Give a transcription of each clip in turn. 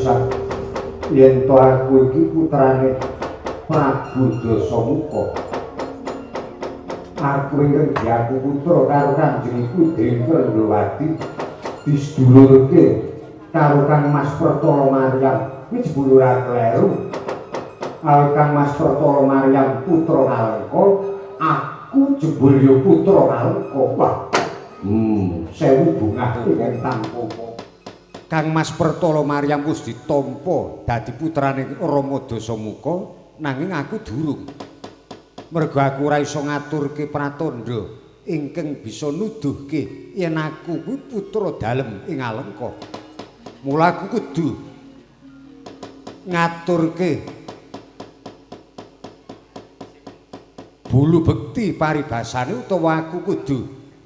Kapisan yen to aku iki putrane Prabu Dasamuka. Aku ingkang diaku putra karo Kanjeng Ibu Dewi Rendrawati disedulurke karo Kang Mas Pertala Maryam. Kuwi jebul ora kleru. Awit Kang Mas Pertala Maryam putra Ngalengka, aku jebul ya putra Ngalengka. Wah. Sewu bungah ingkang tampa. Kang Mas Pertala Maryam wis ditampa dadi putrane Rama Dasamuka, nanging aku durung. Mergo aku ora iso ngaturke pratandha ingkang bisa nuduhke yen aku kuwi putra dalem ing Alengka. Mula aku kudu ngaturke bulu bekti paribasane utawa aku kudu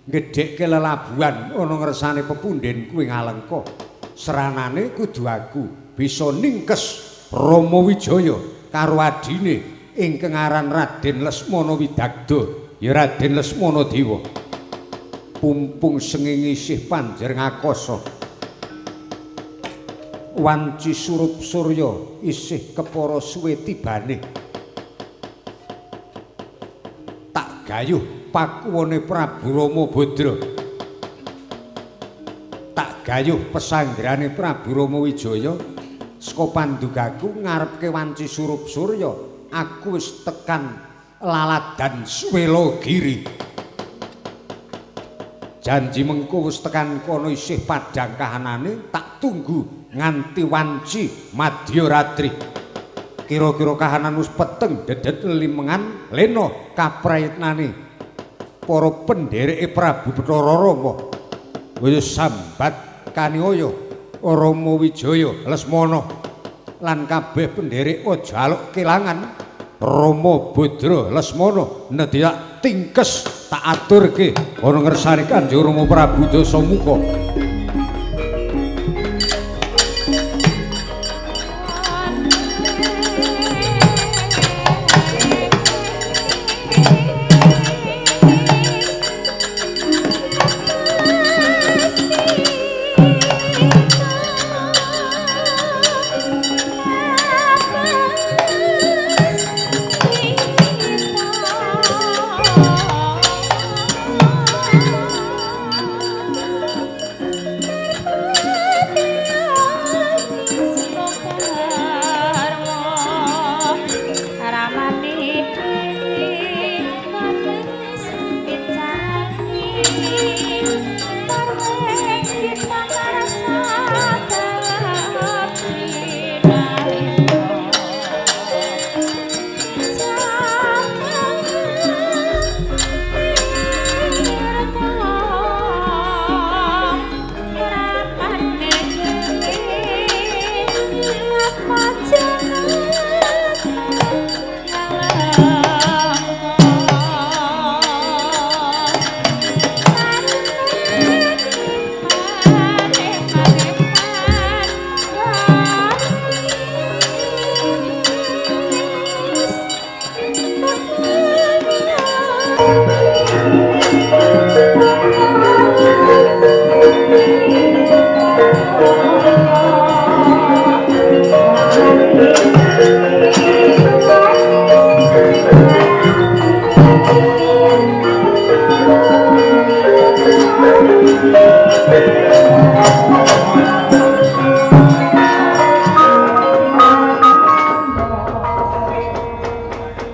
ngedhekke lelabuhan ana ngersane pepundhenku ing Alengka. Seranane kudu aku bisa ningkes Rama Wijaya karo adine ingkang aran Raden Lesmana Widagda, ya Raden Lesmana Dewa. Pumpung sengenge isih panjer ngakasa, wanci surup surya isih kepara suwe tibane, tak gayuh pakuwone Prabu Rama Badra, tak gayuh pesanggrane Prabu Rama Wijaya. Saka pandugaku ngarepke wanci surup surya, aku wis tekan laladan Swelogiri. Janji mengko wis tekan kono isih padhang kahanane, tak tunggu nganti wanci madya ratri. Kira-kira kahanan wis peteng dedet limengan lena kaprayitnane para pendhereke Prabu Bathara Rama. Wis sambat kaniaya Rama Wijaya Lesmana lan kabeh pendherek aja aluk kelangan. Rama Badra Lesmana nedhi tak tingkes tak aturke ana ngersane Kanjeng Rama Prabu Dasamuka.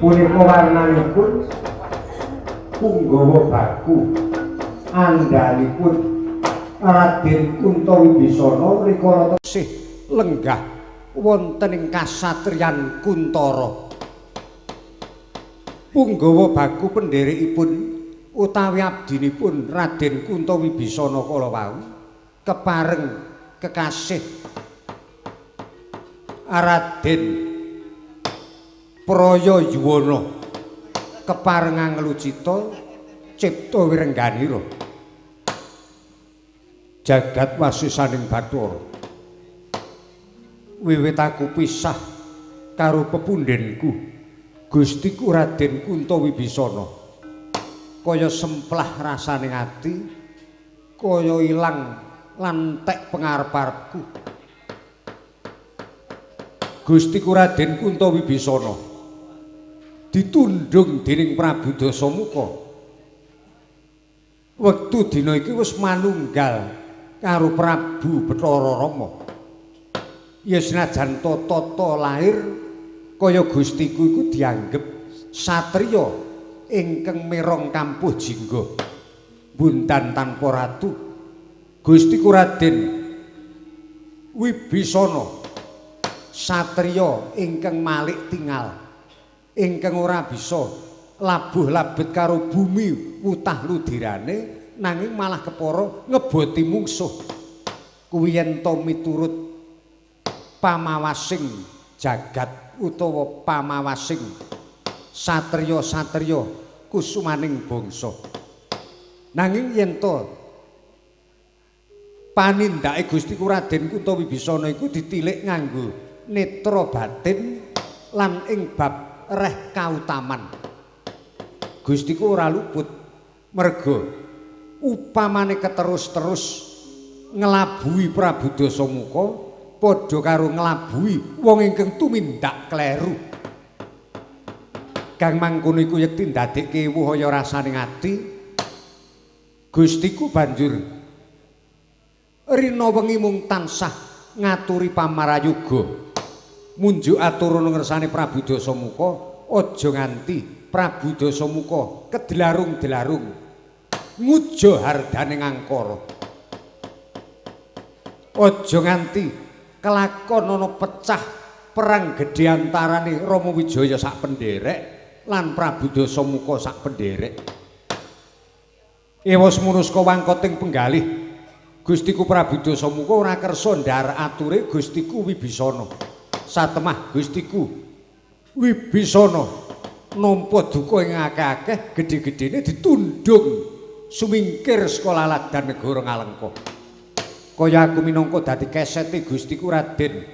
Punika warnanipun punggawa baku andhanipun Raden Kunta Wibisana rikala tesih lenggah wonten ing kasatriyan Kuntara. Punggawa baku pendherekipun utawi abdinipun Raden Kunta Wibisana kala wau kepareng kekasih Raden Praya Yuwana kepareng anglucita cipta wirengganira jagat wasisaning Bathara. Wiwit aku pisah karo pepundhenku Gustiku Raden Kunta Wibisana, kaya semplah rasane ati, kaya ilang lan tek pengarep-arepku. Gustiku Raden Kunto Wibisana ditundhung dening Prabu Dasamuka. Wektu dina iki wis manunggal karo Prabu Bathara Rama. Ya senajan tata lahir kaya gustiku iku dianggep satriya ingkang merong kampuh jingga bundan tanpa ratu. Gustiku Raden Wibisana satriya ingkang malik tingal, ingkang ora bisa labuh labet karo bumi wutah ludirane, nanging malah kepara ngeboti mungsuh. Kuwi yen to miturut pamawasing jagat utawa pamawasing satriya-satriya kusumaning bangsa. Nanging yen to panindake Gustiku Raden Kunto Wibisana iku ditilik nganggo netra batin lan ing bab reh kautaman. Gustiku ora luput merga upamane keterus-terus nglabuhi Prabu Dasamuka padha karo nglabuhi wong ingkang tumindak kleru. Kang mangkono iku yekti ndadekke ewuh kaya rasane ati. Gustiku banjur rina wengi mung tansah ngaturi pamarayoga munjuk aturana ngersane Prabu Dasamuka aja nganti Prabu Dasamuka kedelarung-delarung ngujo hardane ngangkara. Aja nganti kelakon ana pecah perang gedhe antarane Rama Wijaya sak penderek lan Prabu Dasamuka sak penderek. Ewa semunuska wangkoting penggalih Gustiku Prabu Dasamuka ora kersa ndhar ature Gustiku Wibisana. Satemah Gustiku Wibisana nampa duka ing akeh-akeh gedhe-gedhene ditundhung sumingkir saka laladan negara Ngalengka. Kaya aku minangka dadi kesete Gustiku Raden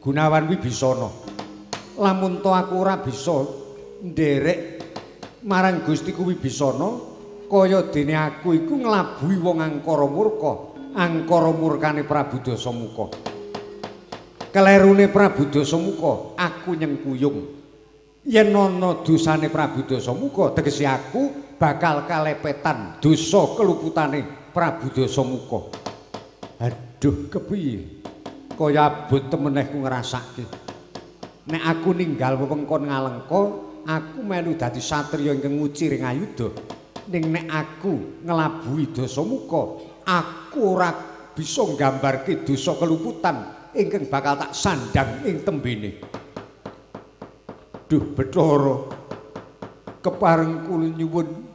Gunawan Wibisana. Lamun to aku ora bisa nderek marang Gustiku Wibisana, kaya dene aku iku nglabuhi wong angkara murka, angkara murkane Prabu Dasamuka. Kelerune Prabu Dasamuka aku nyengkuyung. Yen ana dosane Prabu Dasamuka tegese aku bakal kalepetan dosa keluputane Prabu Dasamuka. Aduh kepiye? Kaya abot temeneh ku ngrasake. Nek aku ninggal wewengkon Ngalengka, aku melu dadi satriya ingkang ngucir ing ayudha. Ning nek aku nglabuhi Dasamuka, aku ora bisa nggambarke dosa keluputan ingkang bakal tak sandhang ing tembene. Duh Bathara, kepareng kula nyuwun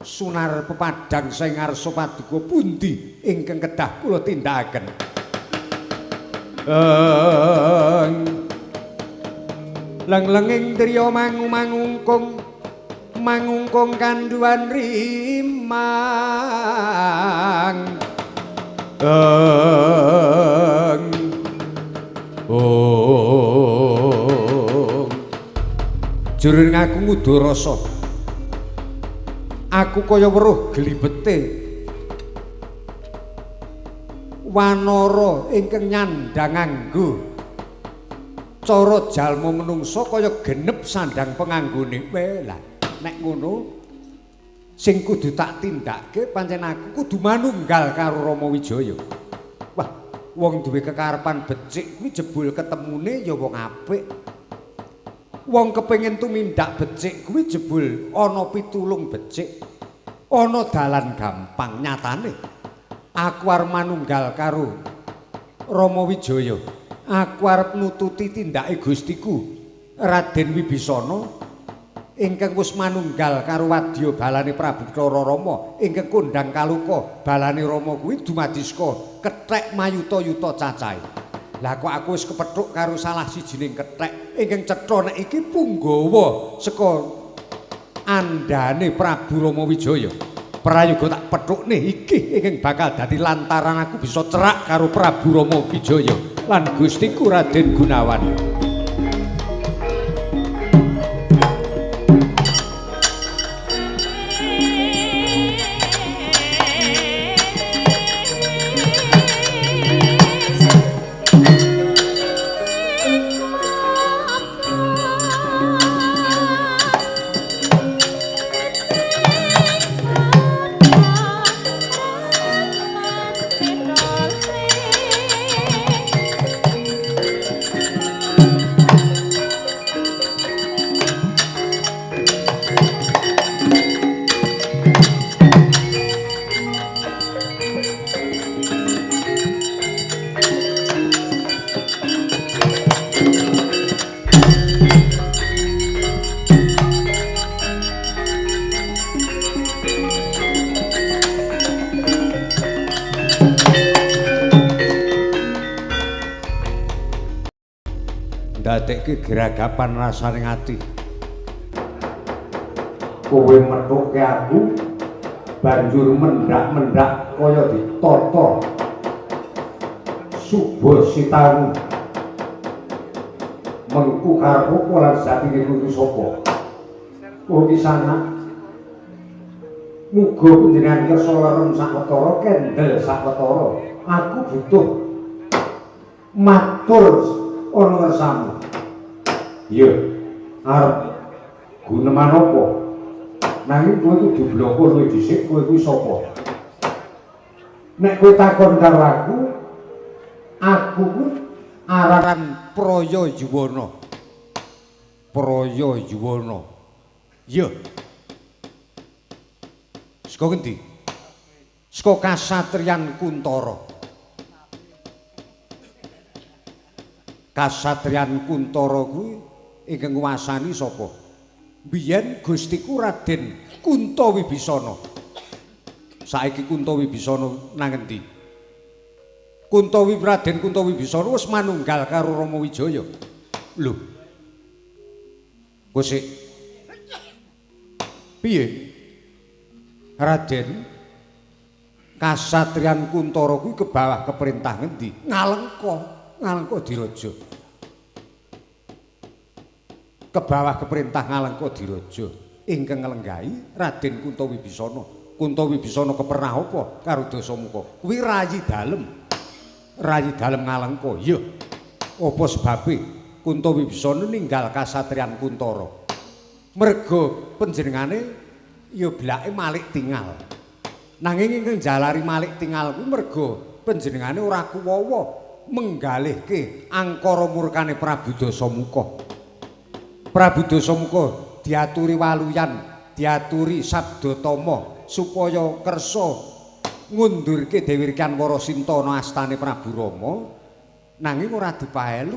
sunar pepadang saking ngarsa paduka pundi ingkang kedah kula tindakaken. Leng-lenging driya mangu-mangungkung mangungkung kandhuwan rimang. Jroning aku ngudu rasa aku kaya weruh glibete wanara ingkang nyandhang nganggo cara jalma menungsa kaya genep sandhang penganggone. Lah nek ngono sing kudu tak tindake pancen aku kudu manunggal karo Rama Wijaya. Wah, wong duwe kekarepan becik kuwi jebul ketemune ya wong apik. Wong kepengin tumindak becik kuwi jebul ana pitulung becik, ana dalan gampang nyatane. Aku arep manunggal karo Rama Wijaya. Aku arep nututi tindake Gustiku Raden Wibisana ingkang wis manunggal karo wadya balane Prabu Bathara Rama ingkang kondhang kaluka balane Rama kuwi dumadi saka kethek mayuta-yuta cacahe. Lah kok aku wis kepethuk karo salah sijining kethek ingkang cetha nek iki punggawa saka andhane Prabu Rama Wijaya. Prayoga tak pethukne iki ingkang bakal dadi lantaran aku bisa cerak karo Prabu Rama Wijaya lan Gustiku Raden Gunawan. Ndadekke geragapan rasane ati. Kowe methuke aku banjur mendak-mendak kaya ditata. Subasitamu mengku karepku lan satine kuwi sapa? Oh kisana. Muga panjenengan kersa lerem sawetara kendel sawetara. Aku butuh matur ana ngersamu. Iya, arep guneman apa? Nanging kowe kudu bloko luwih dhisik kowe kuwi sapa? Nek kowe takon karo aku, aku kuwi aran Praya Yuwana. Praya Yuwana. Iya. Saka ngendi? Saka Kasatriyan Kuntara. Kasatriyan Kuntara kuwi ingkang nguwasani sapa? Biyen Gustiku Raden Kunta Wibisana. Saiki Kunta Wibisana nang endi? Raden Kunta Wibisana wis manunggal karo Rama Wijaya. Lho. Kok sik piye? Raden Kasatriyan Kuntara kuwi ke bawah keperintah ngendi? Ngalengka, Ngalengka Diraja. Ke bawah keperintah Ngalengka Diraja ingkang nglenggahi Raden Kunta Wibisana. Kunta Wibisana keperah apa karo Dasamuka? Kuwi rayi dalem. Rayi dalem Ngalengka. Iya. Apa sebabe Kunta Wibisana ninggal Kasatriyan Kuntara? Merga panjenengane ya blake malik tingal. Nanging ingkang jalari malik tingal kuwi merga panjenengane ora kuwawa menggalihke angkara murkane Prabu Dasamuka. Prabu Dasamuka diaturi waluyan, diaturi sabdatama supaya kersa ngundurke Dewi Rikyan Warasinta ana astane Prabu Rama, nanging ora dipaelu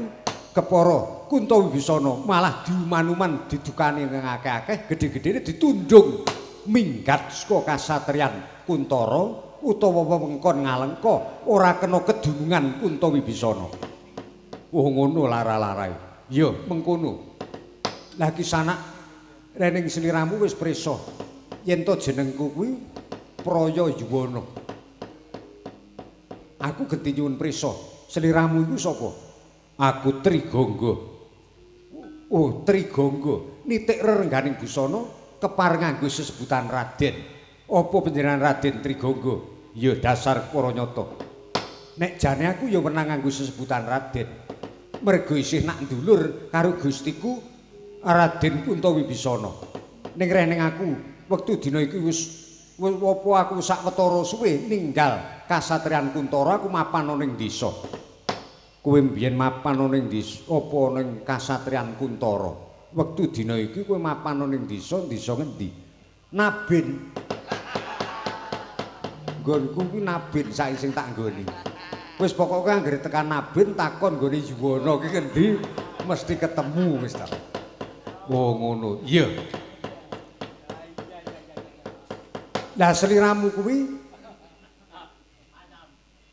kepara Kunta Wibisana malah diuman-uman didukani ingkang akeh-akeh, gedhe-gedhene ditundung minggat saka Kasatriyan Kuntara utawa wewengkon Ngalengka ora kena kedunungan Kunta Wibisana. Oh ngono lara-larae. Ya mengkono. Lah kisanak rening sliramu wis prisa yen to jenengku kuwi Praya Yuwana. Aku genti nyuwun prisa, sliramu iku sapa? Aku Trigangga. Oh, Trigangga. Nitik rerengganing busana kepareng nganggo sesebutan Raden. Apa panjenengan Raden Trigangga? Ya dasar para nyata. Nek jane aku ya wenang nganggo sesebutan Raden. Mergo isih nak ndulur karo Gustiku Raden Kunta Wibisana. Ning rening aku wektu dina iki wis apa aku sawetara suwe ninggal Kasatriyan Kuntara aku mapan ana ning desa. Kowe mbiyen mapan ana ning desa apa ning Kasatriyan Kuntara? Wektu dina iki kowe mapan ana ning desa, desa ngendi? Nabin. Nggonku kuwi Nabin saiki sing tak nggoni. Wis pokoke anggere tekan Nabin takon nggone Yuwana ki ngendi mesti ketemu wis ta. Oh ngono. Iya. Lah sliramu kuwi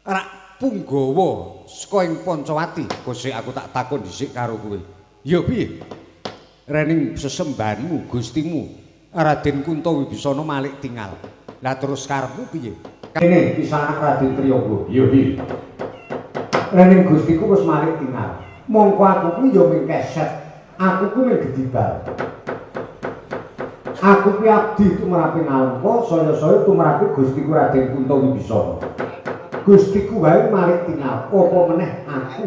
rak punggawa saka ing Pancawati. Kosek aku tak takon dhisik karo kowe. Ya piye? Rening sesembahanmu Gustimu Raden Kunta Wibisana malik tingal. Lah terus karepmu piye? Kene kisanak Raden Triyangga. Ya piye? Rening Gustiku wis malik tingal. Mongko aku kuwi ya mung keset. Aku kuwi mung gedibal. Aku kuwi abdi tumrape Ngalengka, saya-saya tumrape Gustiku Raden Kunta Wibisana. Gustiku wae malik tingal, apa meneh aku.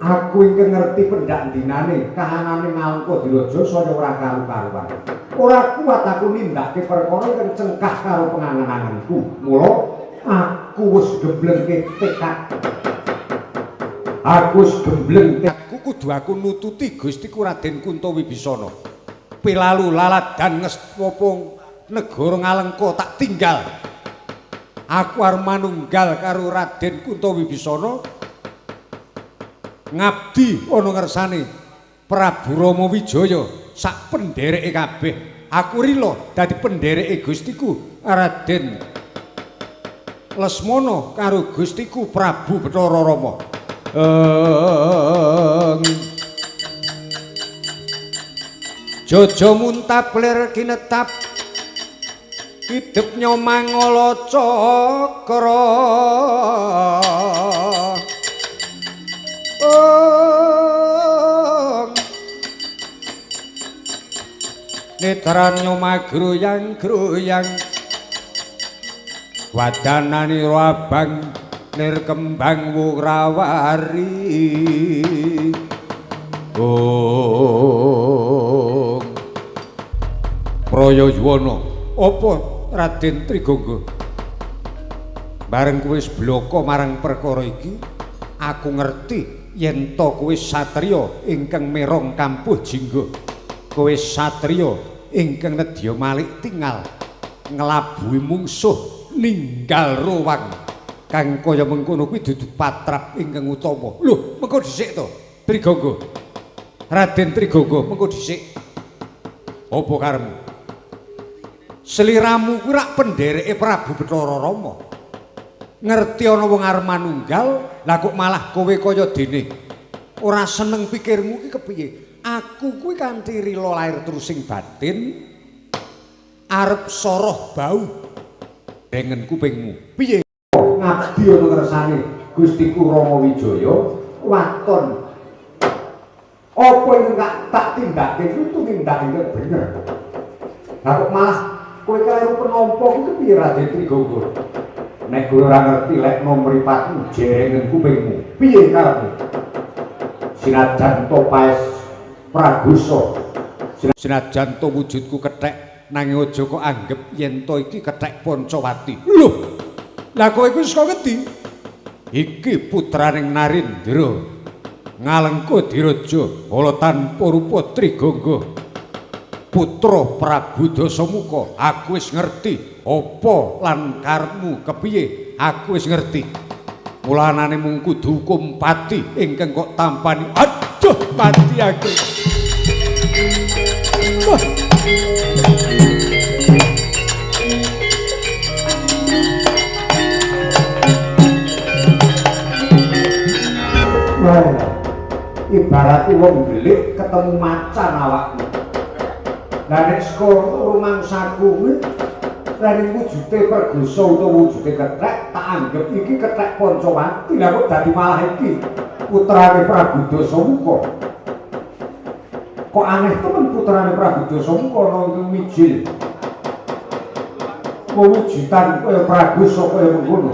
Aku ingkang ngerti pendak dinane kahanane Ngalengka Diraja saya ora karu-karuan. Ora kuat aku nindakake perkara ingkang cengkah karo pengangen-angenku. Mula aku wis gemblengke tekad. Aku wis gembleng tekadku kudu aku nututi Gustiku Raden Kunta Wibisana. Pilalu laladan ngestapa negara Ngalengka tak tinggal. Aku arep manunggal karo Raden Kunta Wibisana ngabdi ana ngersane Prabu Rama Wijaya sak pendereke kabeh. Aku rila dadi pendereke Gustiku Raden Lesmana karo Gustiku Prabu Bathara Rama. Jojo muntap lir kinetap idep nyomangala cakra. Om netran nyomagroyang groyang wadananira abang lir kembang wurawari. Om Praya Yuwana, apa Raden Trigangga? Bareng kowe wis blaka marang perkara iki, aku ngerti yen to kowe satriya ingkang merong kampuh jingga. Kowe satriya ingkang nedya malik tingal nglabuhi mungsuh ninggal rowang. Kang kaya mengkono kuwi dudu patrap ingkang utama. Lho, mengko dhisik to, Trigangga. Raden Trigangga, mengko dhisik. Apa karepmu? Sliramu kuwi rak pendereke Prabu Bathara Rama. Ngerti ana wong arep manunggal, lah kok malah kowe kaya dene. Ora seneng pikirmu ki kepiye? Aku kuwi kanthi rila lair terusing batin arep soroh bau dengen kupingmu. Piye? Ngabdi ana kersane Gustiku Rama Wijaya waton. Apa ingkang tak tindakake kuwi tumindak ingkang bener. Lah kok malah kowe kleru penampa kuwi kepiye Raden Trigangga? Nek kowe ora ngerti lekno mripatmu jerengen kupingmu. Piye karepmu? Sinajan to paes pragosa, sinajan to wujudku kethek, nanging aja kok anggep yen to iki kethek Pancawati. Lho, lah kowe iku saka ngendi? Iki putraning Narendra Ngalengka Diraja kala tanpa rupa Trigangga, putra Prabu Dasamuka. Aku wis ngerti apa lan karepmu kepiye, aku wis ngerti. Mulanane mung kudu hukum pati ingkang kok tampani. Aduh, pati aku. Wah. Wah, ibarat wong belik ketemu macan awakmu. Lah nek saka rumangsaku kuwi nek wujude pergosa utawa wujude kethek, tak anggep iki kethek Pancawati. Lah kok dadi malah iki putrane Prabu Dasamuka. Kok aneh temen putrane Prabu Dasamuka ana ing mijil. Wujudan kaya pragosa kaya mengkono.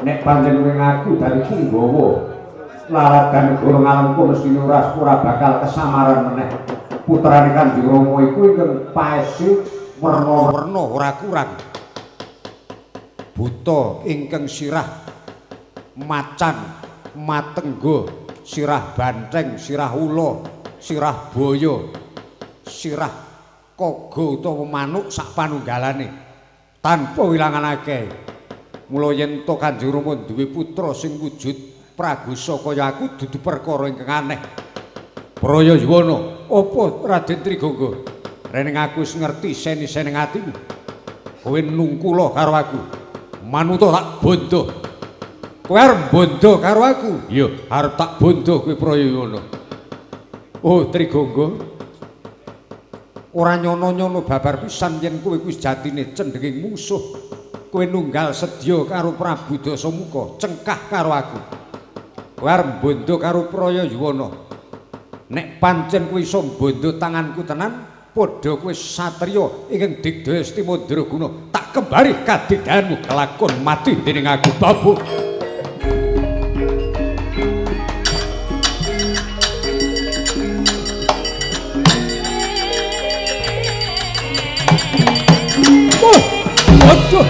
Nek pancen kowe ngaku dadi punggawa laladan negara Ngalengka mestine ora bakal kesamaran meneh. Putrane Kanjeng Rama iku ingkang paese werna-werna ora kurang. Buta ingkang sirah macan, matengga, sirah banteng, sirah ula, sirah baya, sirah kaga utawa manuk sak panunggalane tanpa wilangan akeh. Mula yen to Kanjeng Rama duwe putra sing wujud pragosa kaya aku dudu perkara ingkang aneh. Praya Yuwana, apa Raden Trigangga? Rening aku wis ngerti seni-sening atimu. Kowe nungkula karo aku. Manuta tak bondo. Kowe arep bondo karo aku? Iya, arep tak bondo kowe Praya Yuwana. Oh Trigangga, ora nyono-nyono babar pisan yen kowe kuwi sejatine cendhenging mungsuh. Kowe nunggal sedya karo Prabu Dasamuka, cengkah karo aku. Kowe arep bondo karo Praya Yuwana. Nek pancen kowe iso bondo tanganku tenan, padha kowe satriya ingkang digdaya Asti Mandraguna, tak kembari kadigdayanmu kelakon mati dening aku babu. Oh, aduh.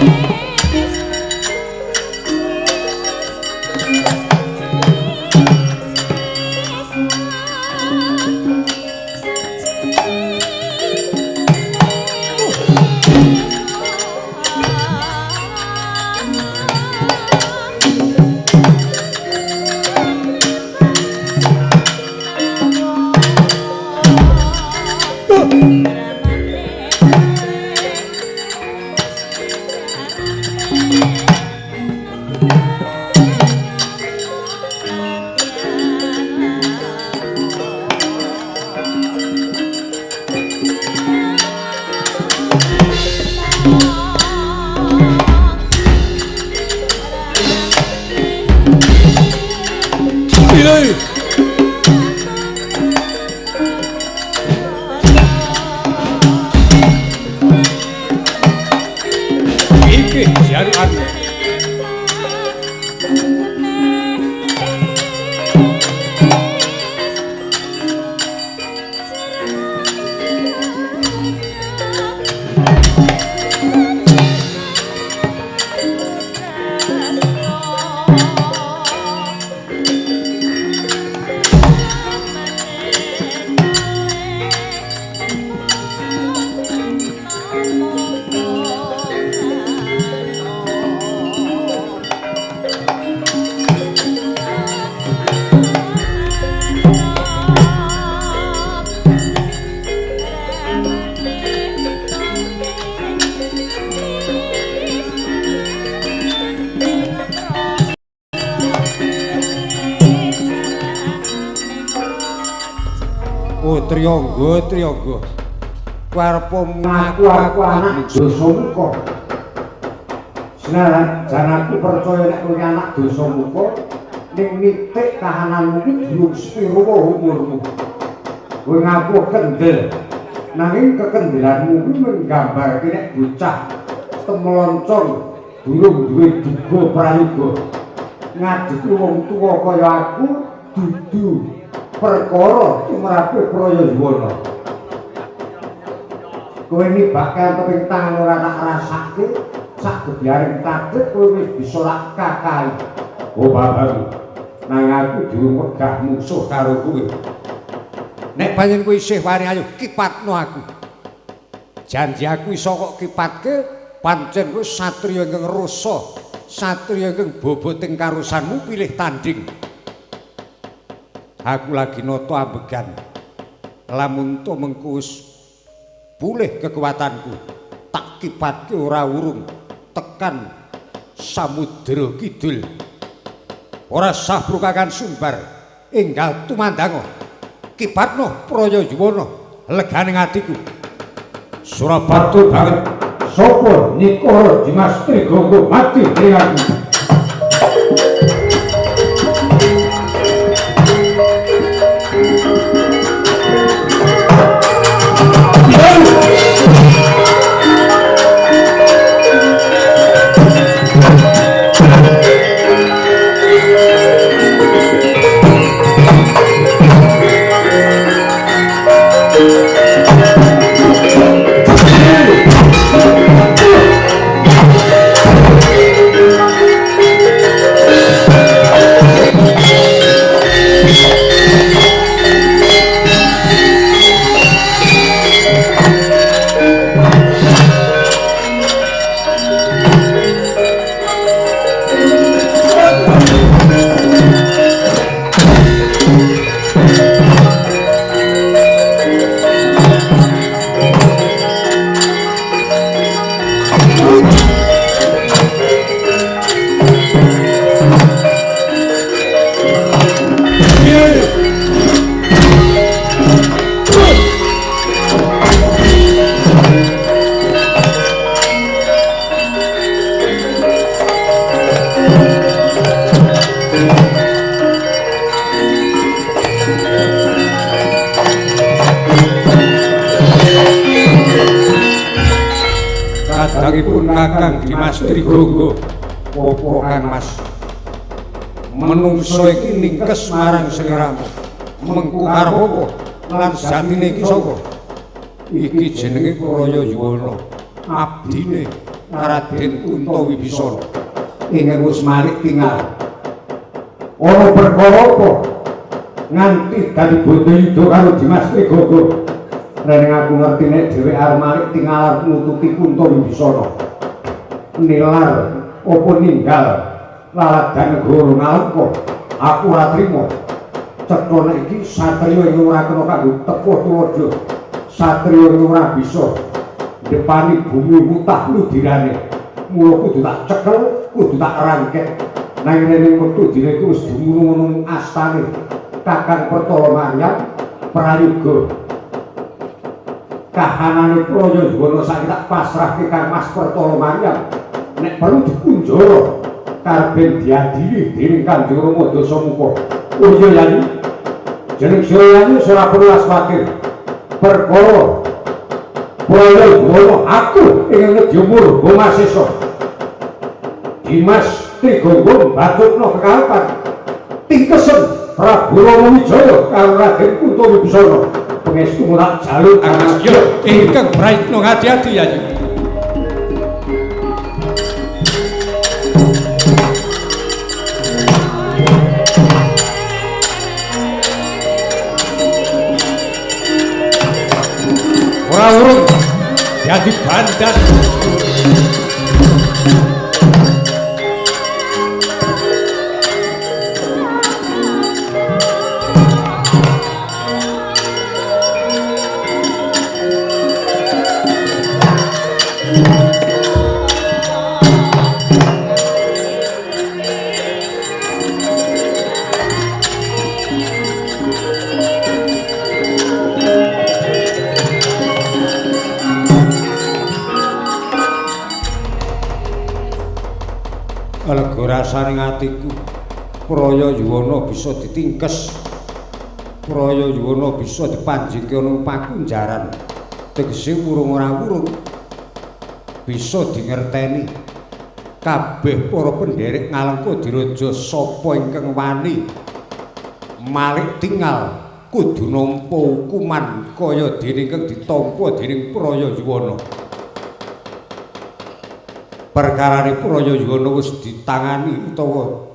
Triyangga, Triyangga. Kowe arep ngaku aku anak Dasamuka. Senajan aku percaya nek kowe anak Dasamuka, ning nitik kahananmu iki durung sepiro umurmu. Kowe ngaku kendel. Nanging kekendelanmu kuwi menggambarke nek bocah temloncong durung duwe duga prayoga. Ngadepi wong tuwa kaya aku dudu perkara tumrape Prayayuwana. Kowe nibake anteping tangan ora tak rasake, sak gebyaring tadek kowe wis bisa lak kakai. Oh babaku, nang aku durung wegah musuh karo kowe. Nek pancen kowe isih wani ayo kipatno aku. Janji aku iso kok kipatke, pancen kowe satriya ingkang rasa, satriya ingkang boboting karusanmu pilih tanding. Aku lagi nata ambegan. Lamun to mengko wis pulih kekuatanku, tak kipatke ora urung tekan Samudra Kidul. Ora sah brukakan sumbar, enggal tumandango. Kipatno Prayayuwana legane atiku. Surabatu banget. Sapa Nikara Dimas Trigangga mati ning aku. Kadangipun Kakang Dimas Trigangga, apa Kang Mas? Menungso iki ningkes marang sliramu. Mengku karep apa? Lan jatine iki sapa? Iki jenenge Prayayuwana, abdine Raden Kunta Wibisana. Ingkang wis malik tingal. Ana perkara apa nganti dadi Bantayuda karo Dimas Trigangga? Rene aku ngerti nek dheweke arep malik tingal arep nututi Kunta Wibisana. Nilar apa ninggal laladan negara Ngalengka, aku ora trima. Cetha nek iki satriya ing ora kena kanggo tepuh tuladha. Satriya ing ora bisa ndepani bumi mutah ludirane. Mula kudu tak cekel, kudu tak rangkek. Nanging rene wektu dina iku wis dumunung astane Kakang Pertala Maryam prayoga. Kahanane Prayayuwana saiki tak pasrahke Kang Mas Pertala Maryam. Nek perlu dikunjara karben diadili dening Kanjeng Rama Dasamuka. Oh iya Yayi, jeneng sira Yayi ora perlu aswakir. Perkara Prayayuwana aku ing nedya murba masesa. Dimas Trigangga mbatukna kekarepan tingkesen Prabu Rama Wijaya karo Raden Kunta Wibisana. Pangestu tak jaluk Kang Mas. Yo ingkang prayitna ngati-ati Yayi. Ora urung dadi bandat. Rasaning atiku Praya Yuwana bisa ditingkes, Praya Yuwana bisa dipanjingke ana pakunjaran. Tegese wurung ora wurung bisa dingerteni kabeh para pendherek Ngalengka Diraja sapa ingkang wani malik tingal kudu nampa hukuman kaya dene ingkang ditampa dening Praya Yuwana. Perkarane Praya Yuwana wis ditangani utawa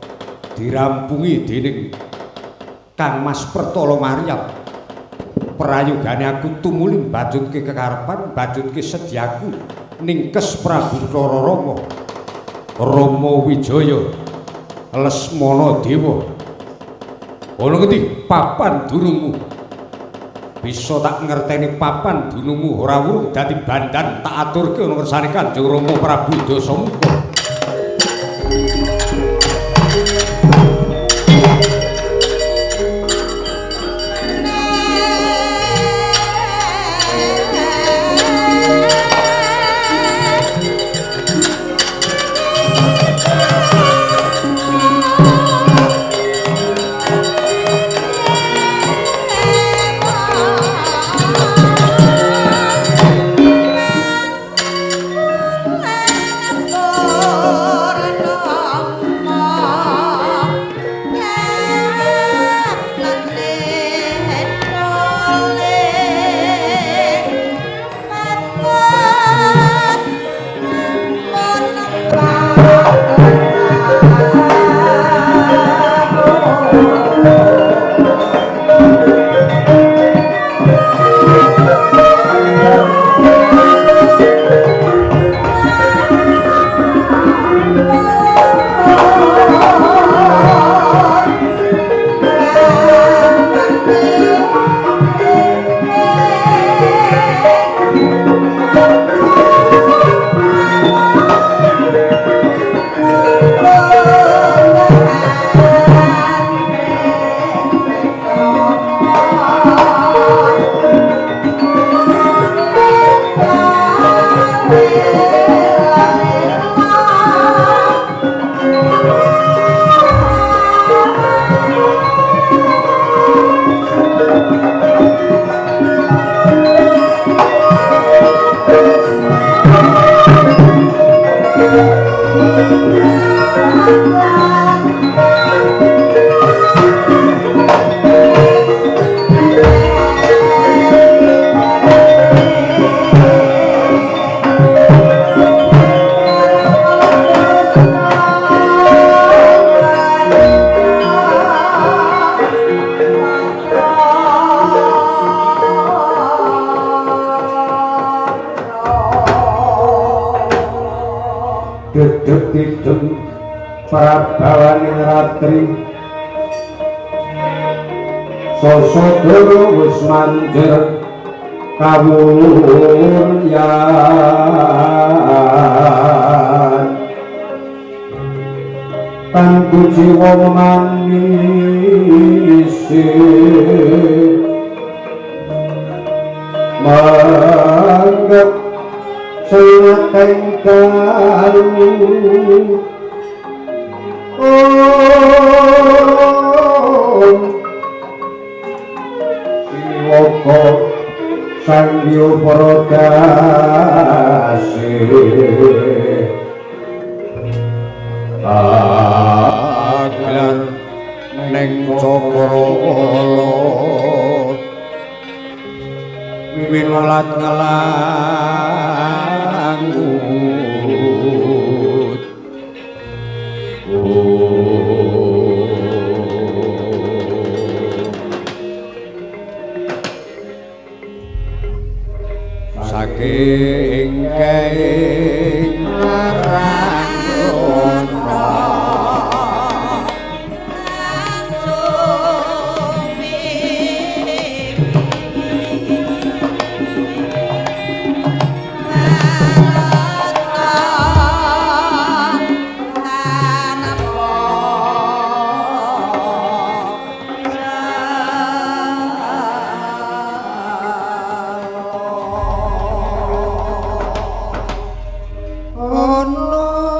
dirampungi dening Kang Mas Pertala Maryam. Prayogane aku tumuli mbajutke kekarepan, mbajutke sedyaku ningkes Prabu Bathara Rama, Rama Wijaya, Lesmana Dewa. Ana ngendi papan dunungmu? Bisa tak ngerteni papan dunungmu ora wurung dadi bandan tak aturke ana ngersane Kanjeng Rama Prabu Dasamuka. Dedeg dideng prabawaning ratri sasada wis manjer kawulyan tantu jiwa manise manggep sengateng dalu om siwaka sangya paradase aglar neng cakrawala winulat ngelangut saking kaing marang rono ono.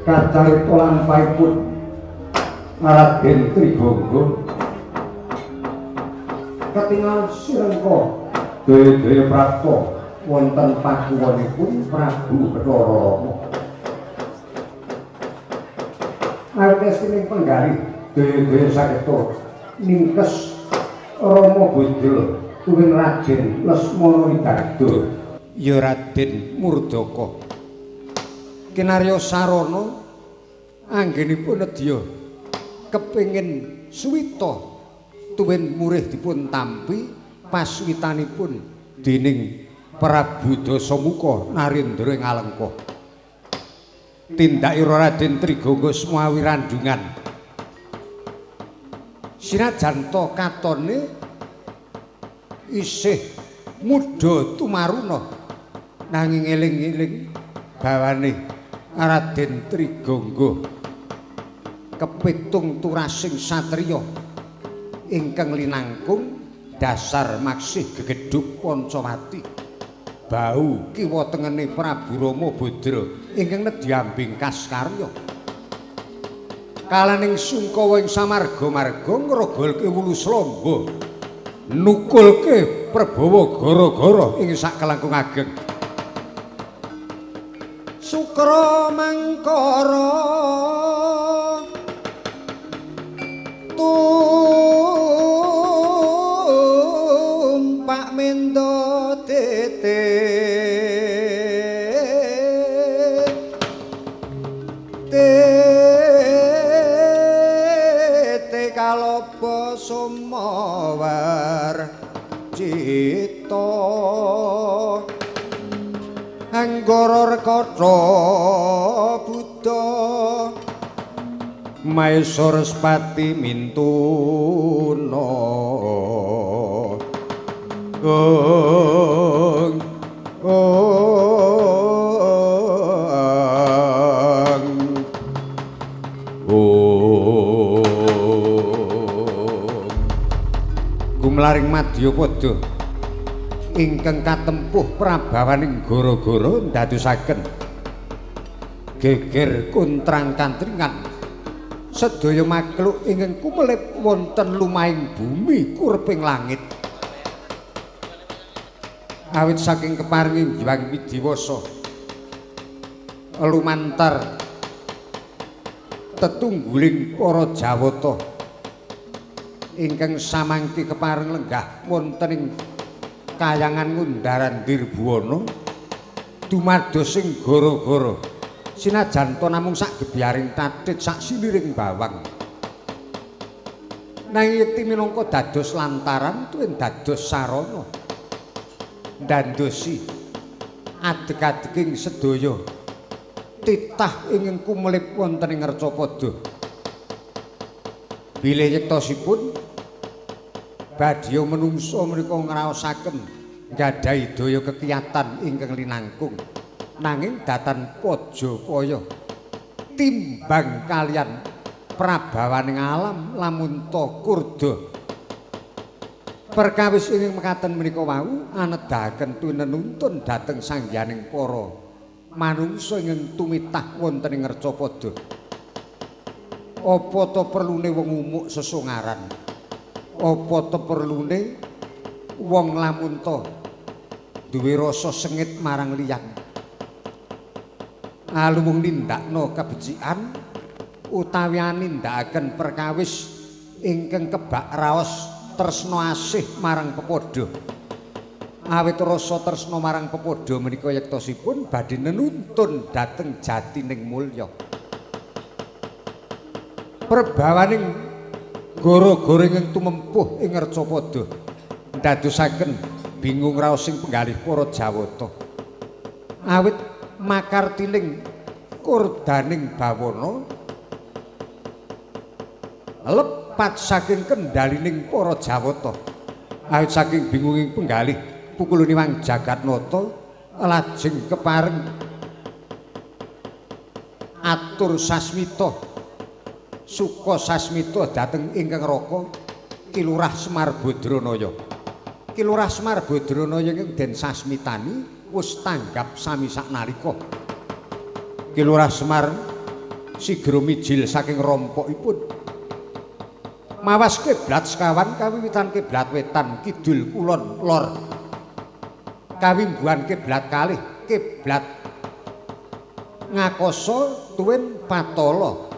Kacarita lampahipun Raden Trigangga ketingal sirengka daya-daya prapta wonten pakuwonipun Prabu Bathara Rama. Awit penggalih daya-daya saketa ningkes Rama Budra tuwin Raden Lesmana Widagda ya Raden Murdaka. Kinarya sarana anggenipun nedya kepengin suwita tuwin murih dipun tampi paswitanipun dening Prabu Dasamuka Narendra ing Alengka. Tindakira Raden Trigangga semawi randungan. Sinajan ta katone isih mudha tumaruna nanging eling-eling bawane Raden Trigangga kepitung turasing satriya ingkang linangkung dasar maksih gegedhug Pancawati bau kiwa tengene Prabu Rama Badra ingkang nedya ambingkas karya kalaning sungkawa ing samarga-marga ngrogolke wulu slamba nukulke prabawa gara-gara ing sakelangkung ageng. Sukra mangkara tumpak mendo tete tete kaloba sumawar cita anggara rekata buddha Maesa Respati mintuna ong ong ong gumlaring madyapada ingkang katempuh prabawaning gara-gara ndadosaken geger kontrang-kantringan sedaya makhluk ingkang kumelip wonten lumahing bumi kurping langit. Awit saking keparingi Hyang Widiwasa lumantar tetungguling para Jawata ingkang samangke kepareng lenggah wonten ing kayangan Ngundaran Dirbuwana dumados ing gara-gara sinajan ta namung sak gebyaring tatit sak siliring bawang nanging yekti minangka dados lantaran tuwin dados sarana ndandosi adeg-adeking sedaya titah ingkang kumelip wonten ing Ngercapada. Bilih yektosipun badya menungsa menika ngraosaken nggadahi daya kekiyatan ingkang linangkung nanging datan pajapaya timbang kalian prabawaning alam lamun ta kurda. Perkawis ingkang mekaten menika wau anedahaken tunenuntun dhateng sangyaning para manungsa ingkang tumitah wonten ing Ngercapada. Apa ta perlune wong umuk sesongaran? Apa ta perlune wong lamun ta duwe rasa sengit marang liyan? Aluwung nindakno kabecikan utawi anindakaken perkawis ingkang kebak raos tresna asih marang pepadha. Awit rasa tresna marang pepadha menika yektosipun badhe nenuntun dhateng jatining mulya. Prebawaning gara-gara ingkang tumempuh ing Ngercapada ndadosaken bingung raosing penggalih para Jawata. Awit makartining kurdaning bawana lepat saking kendalining para Jawata. Awit saking bingunging penggalih pukuluniwang Jagatnata lajeng kepareng atur sasmita suka sasmita dhateng ingkang raka Ki Lurah Semar Badranaya. Ki Lurah Semar Badranaya ingkang den sasmitani wis tanggap sami saknalika. Ki Lurah Semar Sigra mijil saking rompokipun. Mawas kiblat sekawan kawiwitan kiblat wetan kidul kulon lor. Kawimbuhan kiblat kalih kiblat ngakasa tuwin patala.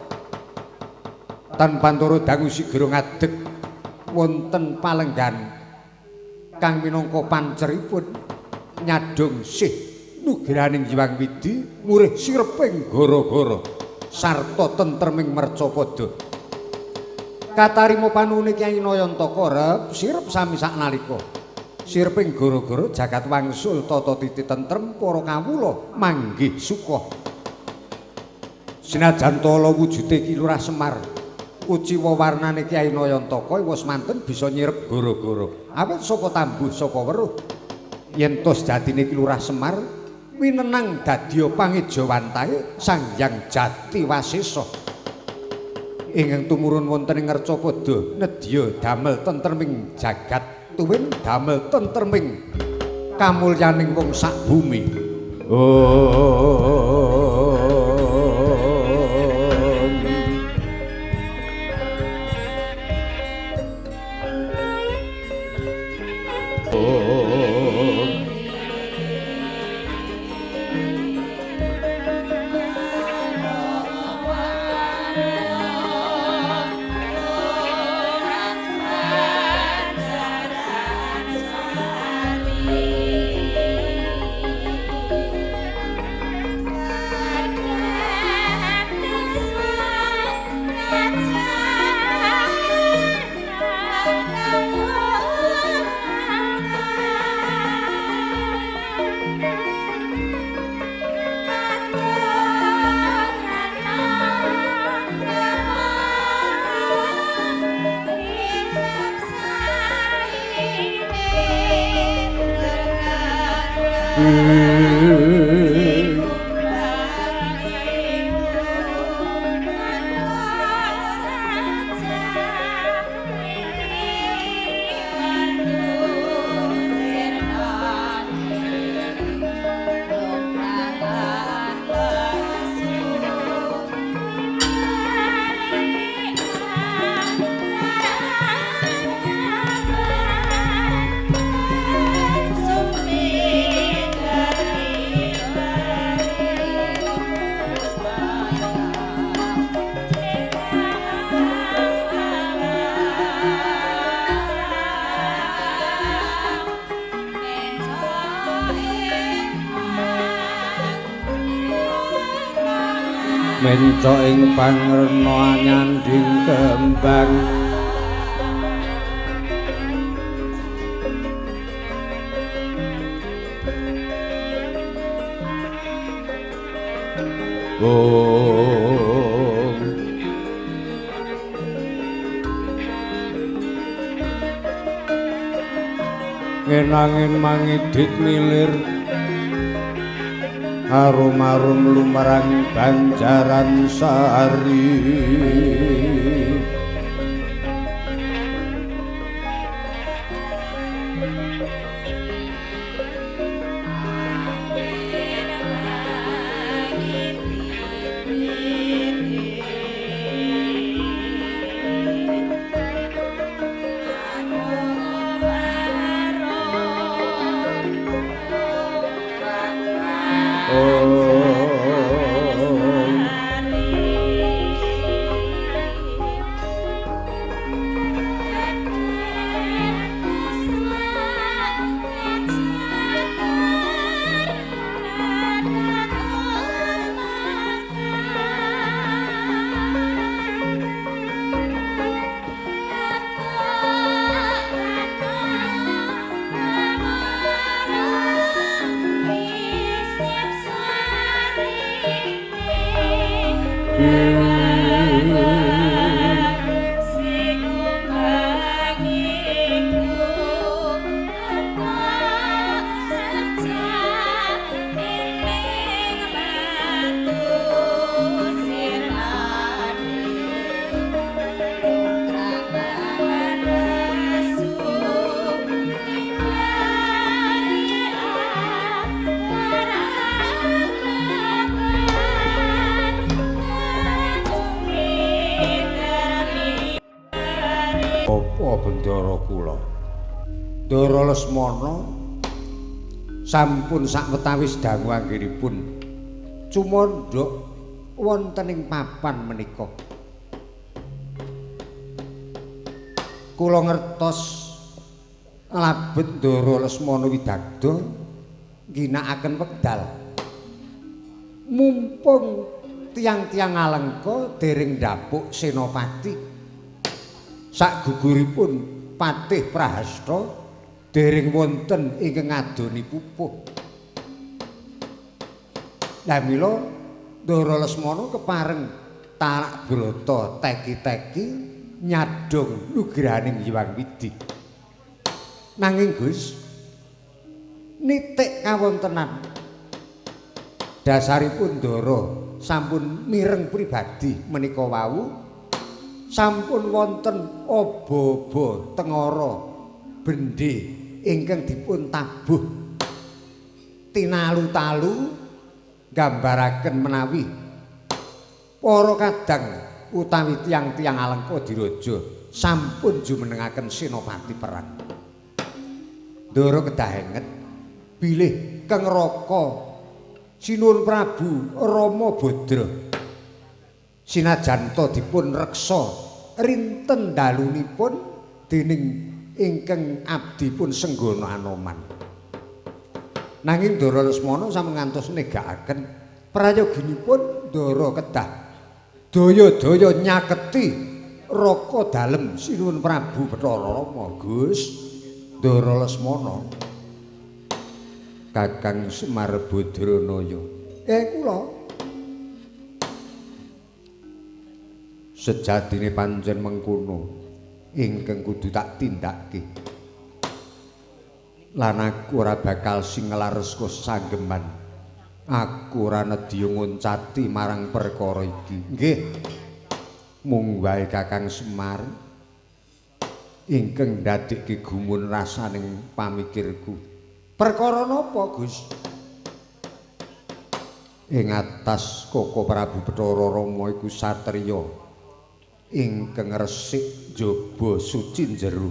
Tan pantara dangu sigra ngadeg wonten palenggan kang minangka panceripun nyadhong sih nugraning Hyang Widi murih sireping gara-gara sarta tentreming mercapada. Katarima panuwune Kyai Nayantaka rep sirep sami saknalika. Sireping gara-gara jagat wangsul tata titi tentrem para kawula manggih suka. Senajan tala wujude Ki Lurah Semar kuciwa warnane Kyai Nayantaka wis manten bisa nyirep gara-gara. Awit saka tambuh saka weruh yen tos jatine Ki Lurah Semar winenang dadya pangejawantahe Sang Hyang Jati Wasesa. Ingkang tumurun wonten ing Ngercapada nedya damel tentreming jagat tuwin damel tentreming kamulyaning wong sak bumi. Menco ing pangrena nyanding kembang Om ngenangin mangidit milir arum-arum lumarang Banjaran Sari. Napa bendara kula? Ndara Lesmana sampun sakwetawis dangu anggenipun cumandha wonten ing papan menika. Kula ngertos labet Ndara Lesmana Widagda ngginakaken wekdal. Mumpung tiyang-tiyang Alengka dereng ndapuk senopati. Sakguguripun Patih Prahasta dereng wonten ingkang ngadoni pupuh. Lah mila Ndara Lesmana kepareng tarak brata teki-teki nyadhong nugrahaning Hyang Widhi. Nanging Gus, nitik kawontenan dasaripun Ndara sampun mireng pribadi menika wau sampun wonten aba-aba tengara bendhe ingkang dipun tabuh tinalu-talu nggambaraken menawi para kadang utawi tiyang-tiyang Alengka Diraja sampun jumenengaken senopati perang. Ndara kedah enget bilih Keng Raka Sinuwun Prabu Rama Badra sinajan ta dipun reksa rinten dalunipun dening ingkang abdipun Senggana Anoman. Nanging Ndara Lesmana sampun ngantos negakaken prayoginipun Ndara kedah daya-daya nyaketi raka dalem Sinuwun Prabu Bathara Rama. Gus Ndara Lesmana Kakang Semar Badranaya. Kula sejatine pancen mengkono ingkang kudu tak tindakake. Lan aku ora bakal sing nglareska sanggeman. Aku ora nedya ngoncati marang perkara iki. Nggih. Mung wae Kakang Semar ingkang ndadekke gumun rasaning pamikirku. Perkara napa, Gus? Ing atas Koko Prabu Bathara Rama iku satriya ingkang resik njaba suci jero.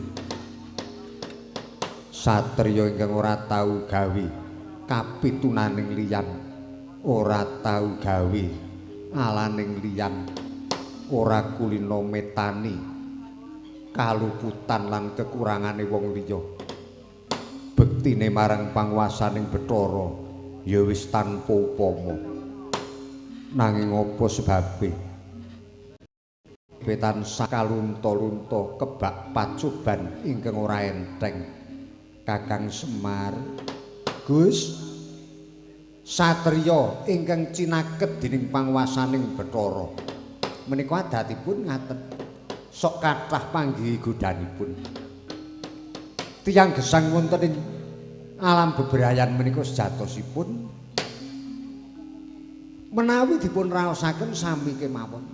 Satriya ingkang ora tau gawe kapitunaning liyan, ora tau gawe alaning liyan, ora kulina metani kaluputan lan kekurangane wong liya. Bektine marang panguwasaning Bathara ya wis tanpa upama. Nanging apa sebabe tansah kalunta-lunta kebak pacoban ingkang ora enteng. Kakang Semar, Gus, satriya ingkang cinaket dening panguwasaning Bathara menika adatipun ngaten, sok kathah panggihi godhanipun. Tiyang gesang wonten ing alam bebrayan menika sejatosipun menawi dipun raosaken sami kemawon.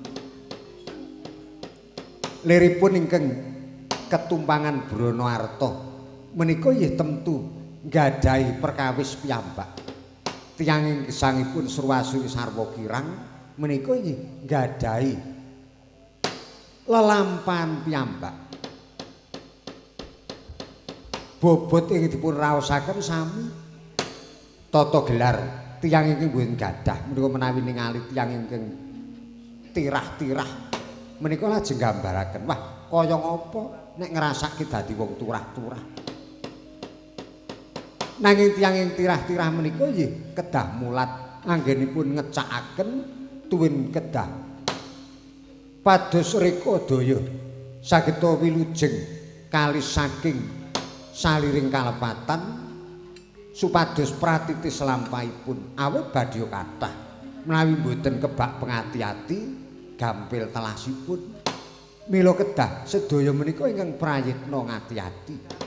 Liripun ingkang ketumpangan Brana Arta menika nggih temtu nggadahi perkawis piyambak. Tiyang ing gesangipun Surwasuri sarwa kirang menika nggih nggadahi lelampahan piyambak. Bobot ing dipun raosaken sami tata gelar tiyang ingkang mboten gadah menika menawi ningali tiyang ingkang tirah-tirah menika lajeng nggambaraken, wah kaya ngapa nek ngrasake dadi wong turah-turah. Nanging tiyang ing tirah-tirah menika nggih kedah mulat anggenipun ngecakaken tuwin kedah pados reka daya sageta wilujeng kalis saking saliring kalepatan supados pratiti selampahipun awit badya kathah menawi mboten kebak pengati-ati gampil telasipun. Mila kedah sedaya menika ingkang prayitna ngati-ati.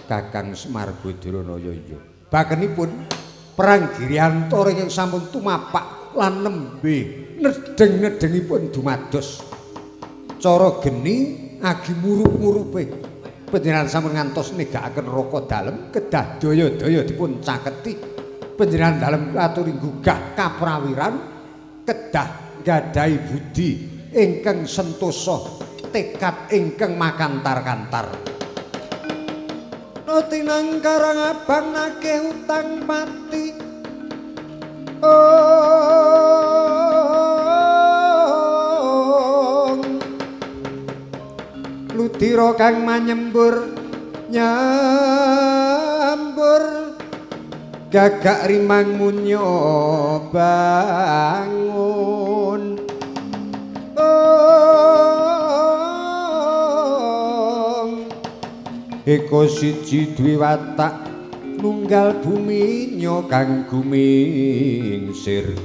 Kakang Semar Badranaya iya. Bakenipun perang Giryantara ingkang sampun tumapak lan nembe nedheng-nedhengipun dumados cara geni agi murup-murupe. Panjenengan sampun ngantos negakaken raka dalem kedah daya-daya dipun caketi. Panjenengan dalem aturi nggugah kaprawiran kedah nggadahi budi ingkang sentosa Tekad ingkang makantar-kantar. Tinang karang abang nagih utang pati. Ong Ludira kang manyembur nyambur gagak rimang munyo bangun. Eko siji dwi watak nunggal buminyo kang gumingsir.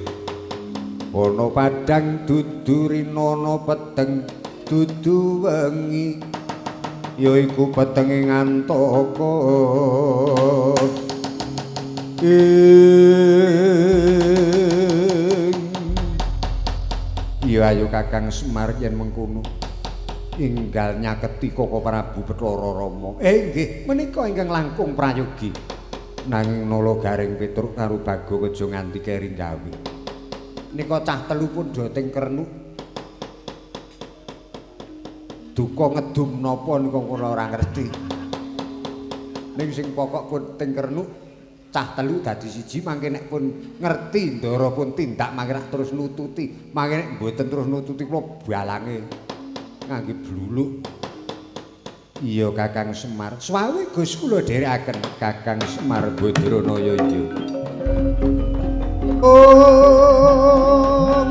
Ana padhang dudu rinana peteng dudu wengi, yaiku petenge ngantaka. Iya ayo Kakang Semar yen mengkono enggal nyaketi Koko Prabu Bathara Rama. Nggih, menika ingkang langkung prayogi. Nanging nala Gareng Petruk karo Bagong aja nganti keri gawe. Nika cah telu pun do teng kernuk. Duka ngedum napa nika kula ora ngerti. Ning sing pokok pun teng kernuk cah telu dadi siji, mangke nek pun ngerti ndara pun tindak mangke nek terus nututi, mangke nek mboten terus nututi kula balange ngangge bluluk. Iya Kakang Semar, swawi Gus kula dherekaken Kakang Semar Badranaya. Iya. Om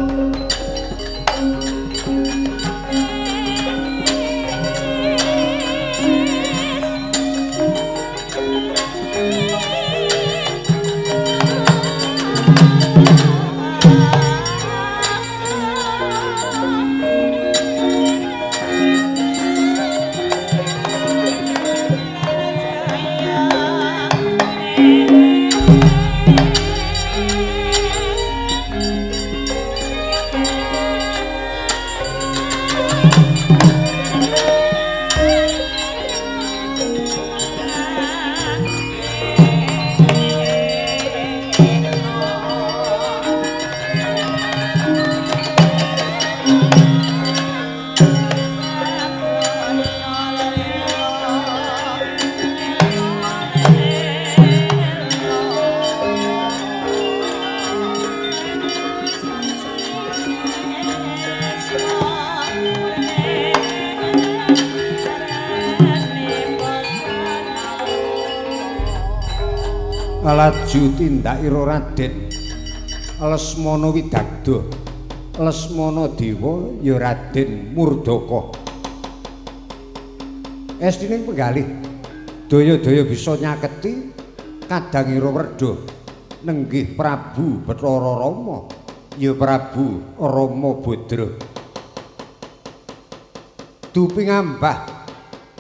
laju tindakira Raden Lesmana Widagda, Lesmana Dewa ya Raden Murdaka. Estining penggalih daya-daya bisa nyaketi kadangira werda nenggih Prabu Bathara Rama ya Prabu Rama Badra. Dupi ngambah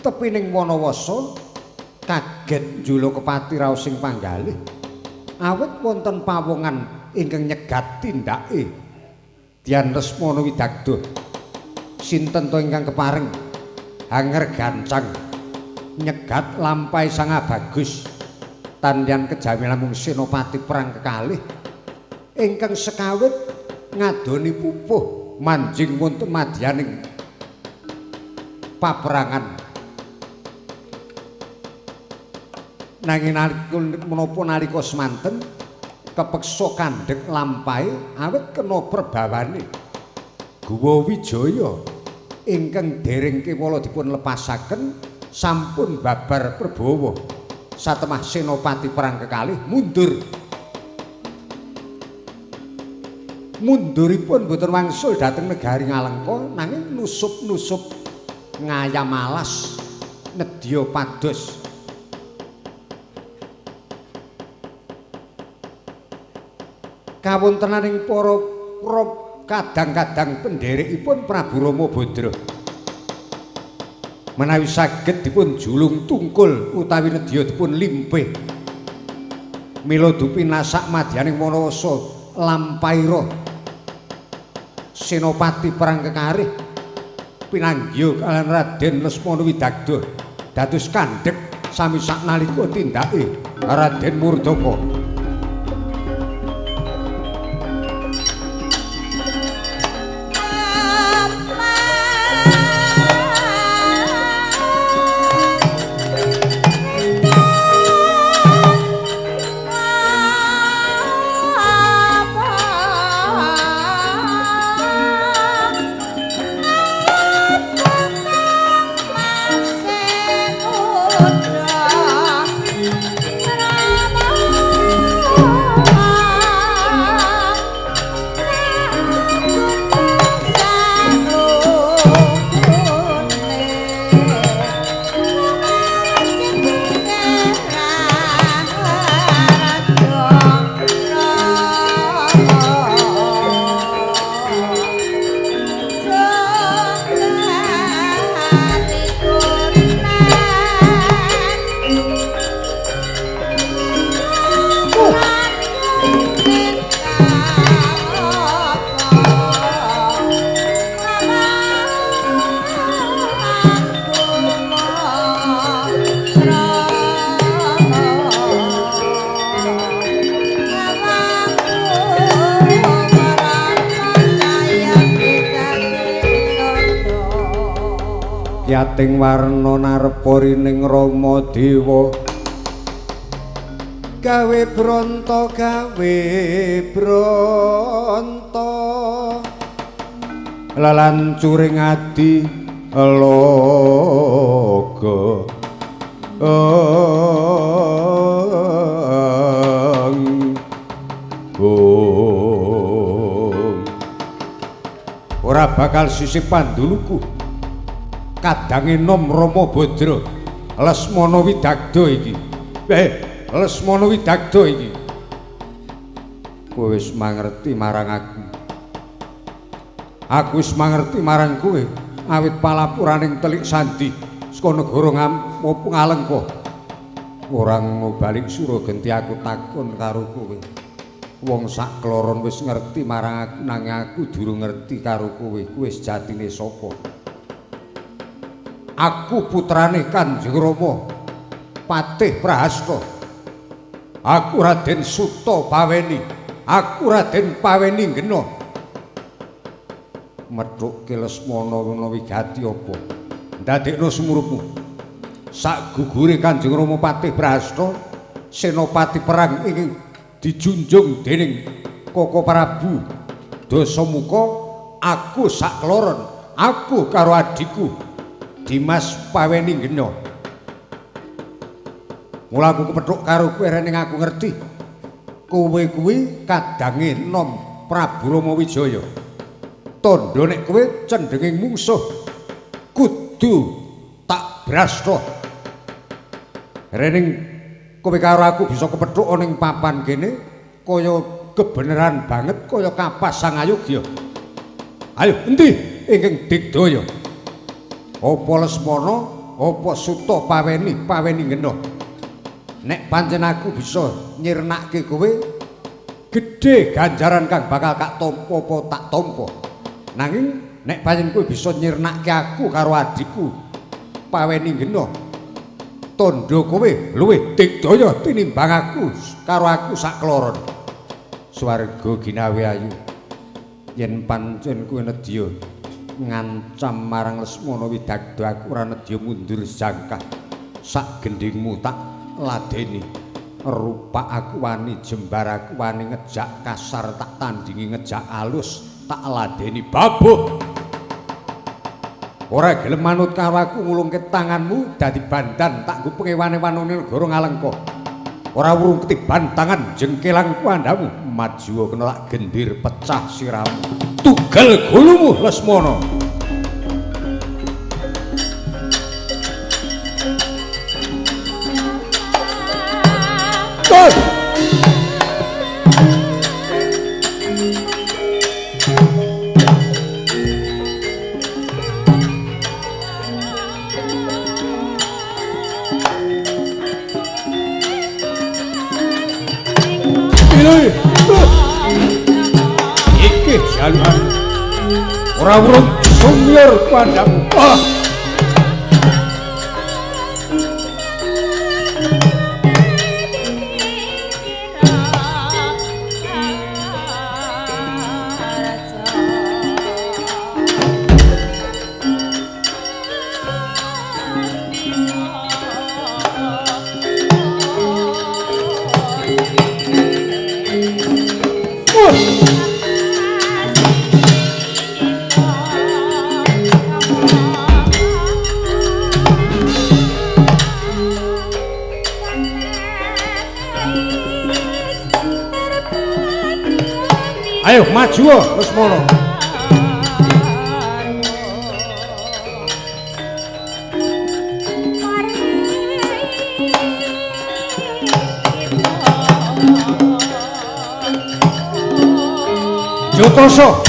tepining Wanawasa kaget njula kepati raos sing panggalih awit wonten pawongan ingkang nyegat tindake Dian Lesmana Widagda. Sinten to ingkang kepareng hanger gancang nyegat lampahe Sang Bagus tandyan kejawi namung senopati perang kekalih ingkang sekawit ngadoni pupuh manjing wonten madyaning paperangan. Nanging menapa nalika semanten kepeksa kandhek lampahe awit kena perbawane Guwa Wijaya ingkang dereng kewala dipun lepasaken sampun babar perbawa satemah senopati perang kekalih mundur. Munduripun boten wangsul dhateng negari Ngalengka nanging nusup-nusup ngayam alas nedya pados. Kawontenaning para kadang-kadang pendherekipun Prabu Rama Badra menawi saged dipun julung tungkul utawi nedya dipun limpih mila dupi nasak madyaning Wanawasa lampahira senopati perang kekarih pinanggih kalian Raden Lesmana Widagda dados kandhek sami saknalika tindake Raden Murdaka. Mama. Kyating warna narepa rining Rama Dewa gawe bronto gawe bronto lelancuring adi logo ora bakal sisih panduluku kadange nom Rama Badra Lesmana Widagda iki. Lesmana Widagda iki kowe wis mangerti marang aku, aku wis mangerti marang kowe awit palapuraning Telik Sandi saka negara Ngalengka. Ora ngono balik sura genti aku takon karo kowe. Wong sak kloron wis ngerti marang aku nanging aku durung ngerti karo kowe. Kowe sejatine sapa? Aku putrane Kanjeng Rama Patih Prahasta. Aku Raden Suta Paweni. Aku Raden Paweni Gena. Methuke Lesmana ana wigati apa? Ndadekno sumurupmu. Sak gugure Kanjeng Rama Patih Prahasta, senopati perang ingkang dijunjung dening Koko Prabu Dasamuka, aku sak kloron, aku karo adhiku Dimas Paweni Gena. Mula aku kepethuk karo kowe rening aku ngerti kowe kuwi kadange nom Prabu Rama Wijaya. Tandha nek kowe cendhenging mungsuh kudu tak brasta. Rening kowe karo aku bisa kepethuk ning papan kene kaya kebeneran banget kaya kapas sang ayogya. Ayo endi ingkang digdaya? Apa Lesmana, apa Suta Paweni, Paweni Gena. Nek pancen aku bisa nyirnake kowe, gedhe ganjaran kang bakal kak tampa apa tak tampa. Nanging nek pancen kowe bisa nyirnake aku karo adhiku Paweni Gena, tandha kowe luwih digdaya tinimbang aku karo aku sak kloron. Swarga ginawe ayu. Yen pancen kowe nedya ngancam marang Lesmana Widagda, aku ora nedya mundur jangkah. Sak gendhingmu tak ladeni. Rupak aku wani, jembar aku wani, ngejak kasar tak tandingi, ngejak alus tak ladeni babuh. Ora gelem manut karo aku ngulungke tanganmu dadi bandan tak nggo pengewane-wanune negara Ngalengka. Ora wurung ketiban tangan jengkelang kuandamu, maju kena lak gendir pecah siramu. Tugel gulumu Lesmana. Tuh. Iki jalukan ora wurung sumyur kuandamu. Ah. Ayo maju Lesmana. Jotoso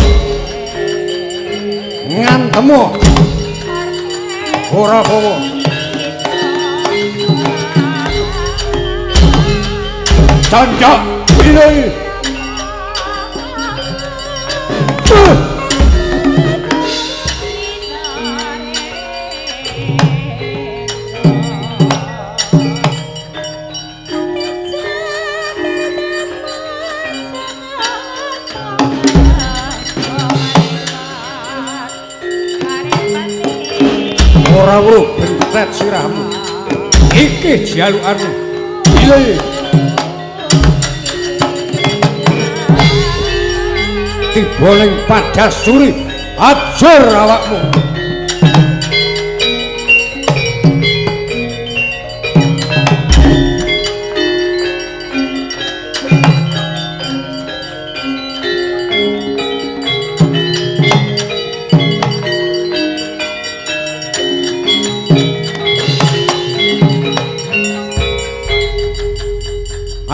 ngantemu ora bawa. Cancak pilih. Ora weruh bencet sirahmu. Iki jalukanmu. Iya. Tiba ning padasuri, ajur awakmu.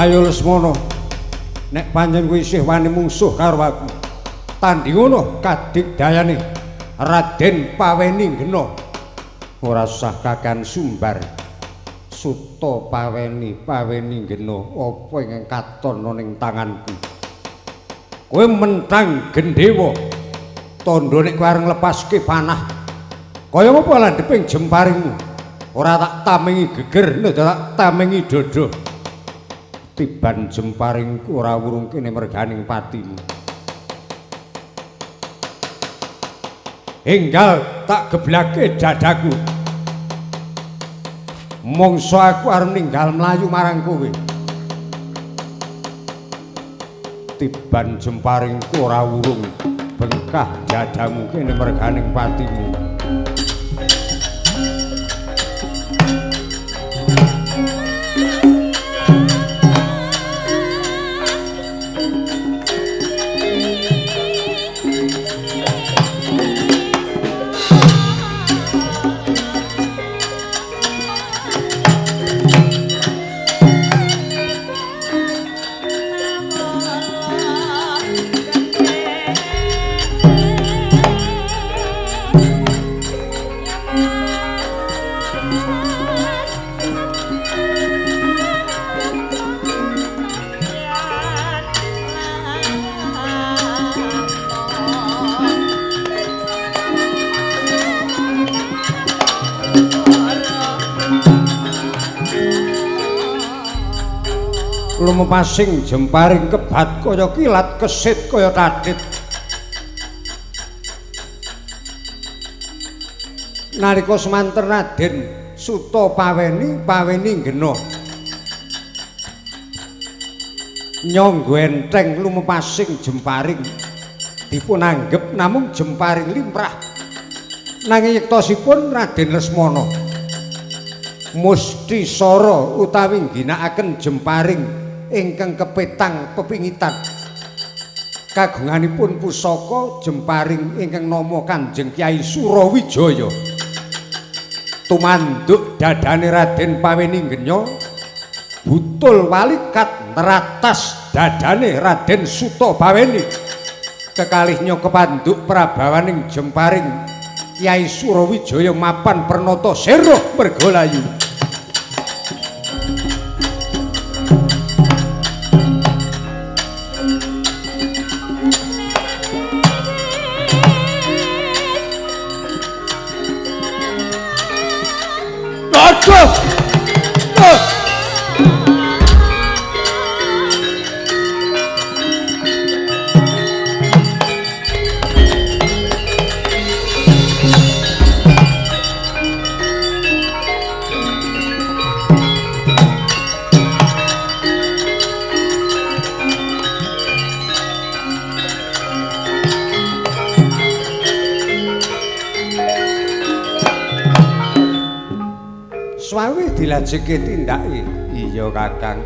Ayo Lesmana, nek pancen kowe isih wani mungsuh karo aku, tandingono kadigdayane Raden Paweni Gena. Ora usah kakan sumbar. Suta Paweni, Paweni Gena, apa ingkang katon ning tanganku? Kowe mentang gendhewa. Tandha nek kowe arep nglepaske panah, kaya apa landheping jemparingmu? Ora tak tamengi geger, nek tak tamengi dada. Tiban jemparingku ora wurung kene merganing patimu. Enggal tak geblake dadaku. Mongso aku arep ninggal mlayu marang kowe. Tiban jemparingku ora wurung bengkah dadamu kene merganing patimu. Lumepasing jemparing kebat kaya kilat, kesit kaya tatit. Nalika semanten Raden Suta Paweni, Paweni Gena nyangga enteng lumepasing jemparing dipun anggep namung jemparing limrah. Nanging yektosipun Raden Lesmana musti sara utawi ngginakaken jemparing ingkang kepetang pepingitan. Kagunganipun pusaka jemparing ingkang nama Kanjeng Kyai Surawijaya. Tumanduk dadane Raden Paweni Genya, butul walikat neratas dadane Raden Suta Paweni. Kekalihnya kepanduk prabawaning jemparing Kyai Surawijaya mapan pernata seroh mergolayu. Aduh! Swawi dilajengke tindake. Iya, Kakang.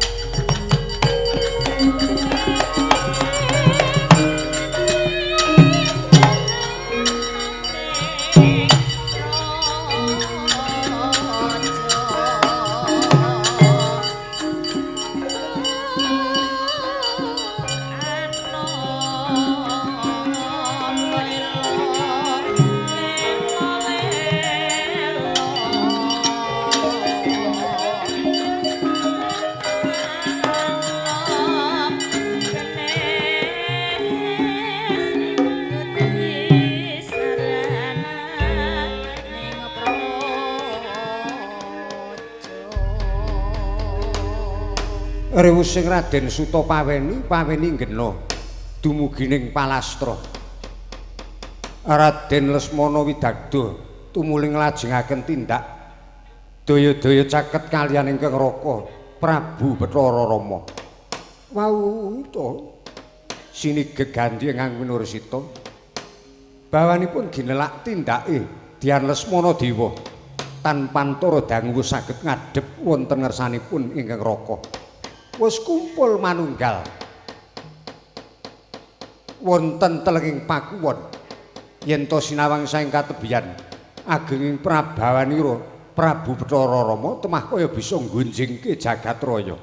Rewusing Raden Suta Paweni, Paweni Gena dumugi ning palastra. Raden Lesmana widagda tumuli nglajengaken tindak daya-daya caket kaliyan ingkang Raka Prabu Bathara Rama. Wau to sini gegandhi ingkang winursita bawanipun ginelak tindake Dian Lesmana Dewa tanpa dangu saged ngadhep wonten ngersanipun ingkang Raka. Wis kumpul manunggal wonten telenging pakuwon yen to sinawang saking katebian agenging prabawanira Prabu Bathara Rama temah kaya bisa nggunjingke jagat raya.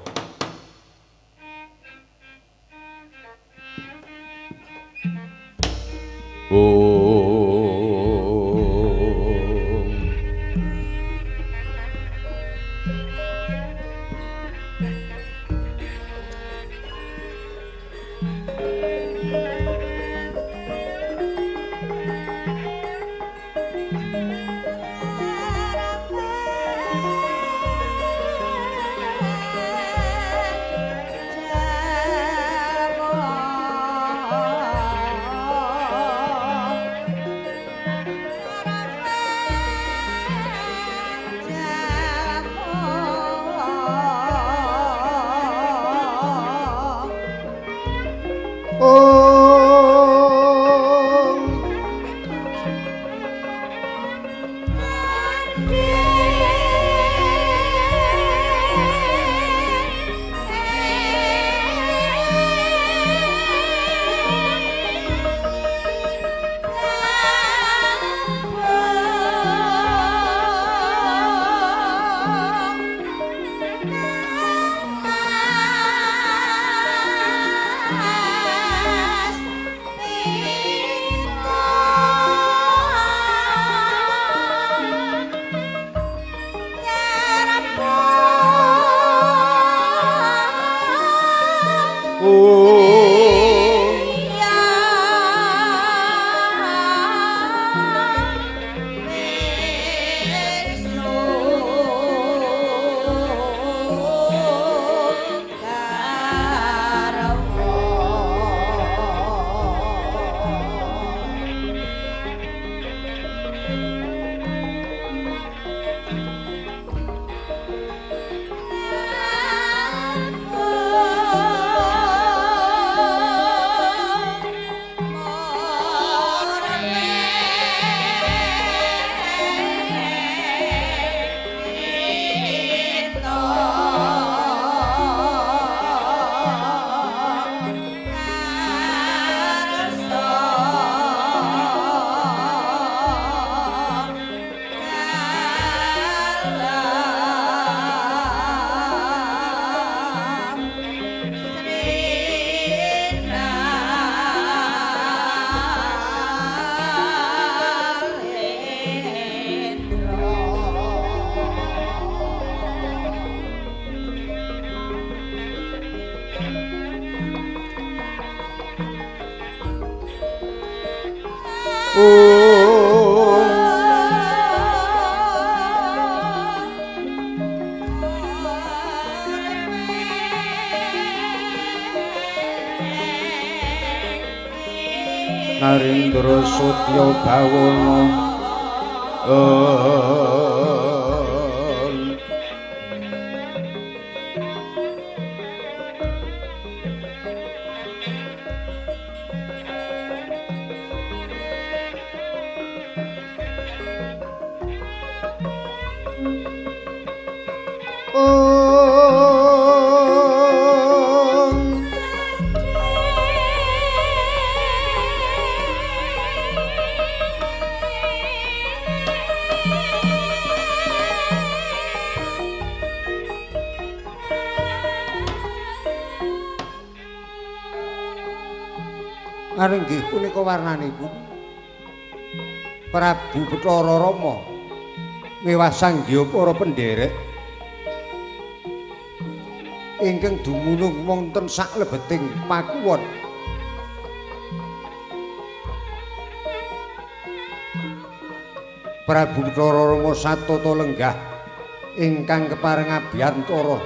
Narendra Satya Bawana Inggih punika warnanipun Prabu Bathara Rama miwah sangya para pendherek ingkang dumunung wonten saklebeting pakuwon. Prabu Bathara Rama satata lenggah ingkang kepareng abiyantara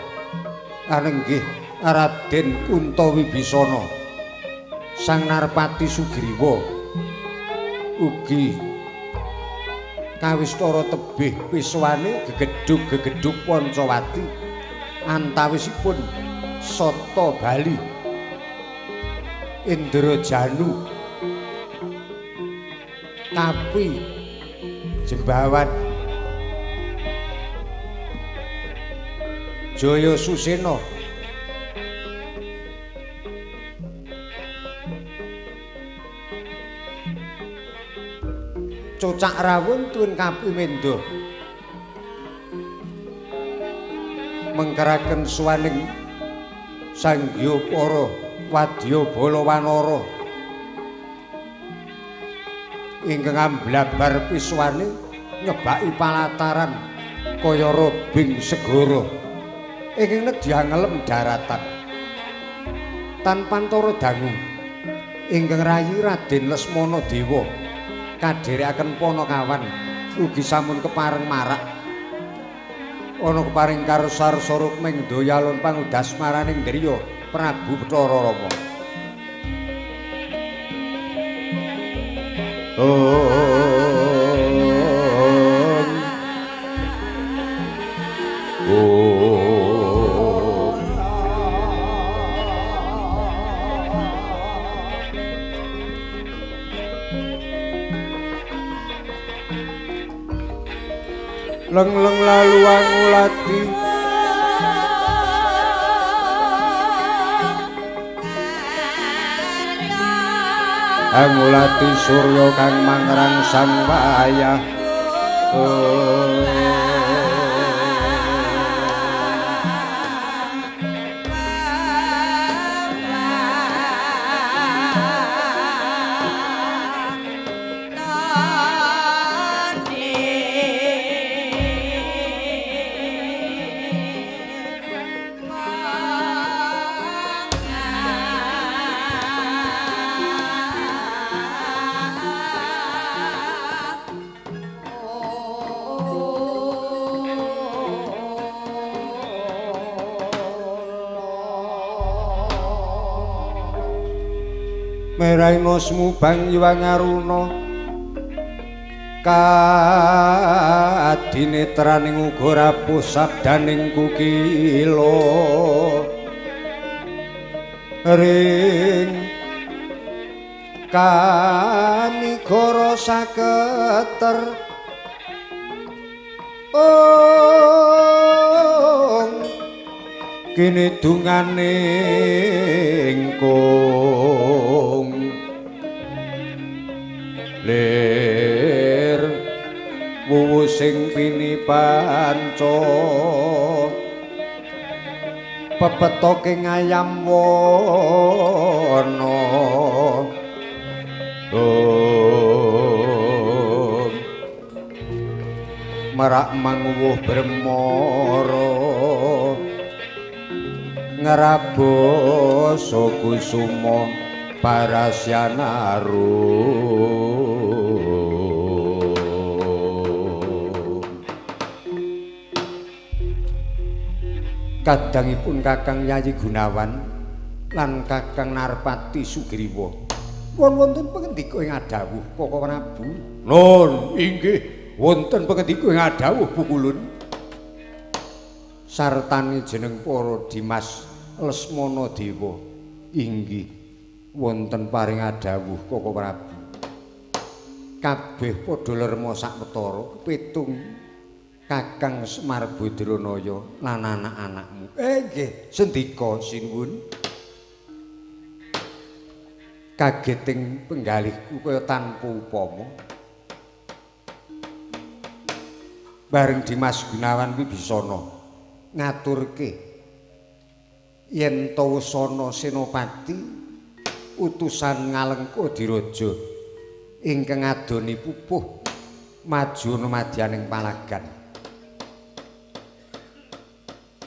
anenggih Raden Kunta Wibisana Sang Narpati Sugriwa ugi Kawistara tebih piswane gegedhug-gegedhug Pancawati antawisipun Sata Bali, Indrajanu, Kapi, Jembawan, Jaya Susena, Cocak Rawun tuwin Kapi Mendha mengkeraken suwaning Sanggya para wadya bala wanara ingkang amblabar piswane nyebaki palataran kaya robing segara ingkang nedya ngelem daratan tanpa antara dangu ingkang rayi Raden Lesmana Dewa kadherekaken Panakawan ugi sampun kepareng marak ana keparing karsa-arsa rukming daya lan pangudasmaraning driya Prabu Bathara Rama. Om. Leng-leng lalu angulati angulati surya kang mangrangsang wayah. Meraina smubang Hyang Aruna kadinetraning uga rapuh sabdaning kukila ring kanigara saketer ong kene dungane ingkung lir wuwu sing pinipanca pepetoke ngayam wana om merak manguwuh bremara ngrabasa kusuma parasyanaru. Kadangipun Kakang Yayi Gunawan lan Kakang Narpati Sugriwa pun wonten pangendika ing adhawuh Koko Prabu. Nun inggih wonten pangendika ing adhawuh Pukulun. Sartani jeneng para Dimas Lesmana Dewa inggih wonten paring adhawuh Koko Prabu. Kabeh padha lerma sawetara kepitung Kakang Semar Badranaya lan anak-anakmu. Nggih, sendika sinuwun. Kageting penggalihku kaya tanpa upama. Bareng Dimas Gunawan Wibisana ngaturke yen ta wis ana senopati utusan Ngalengka Diraja ingkang ngadoni pupuh maju ana madyaning palagan.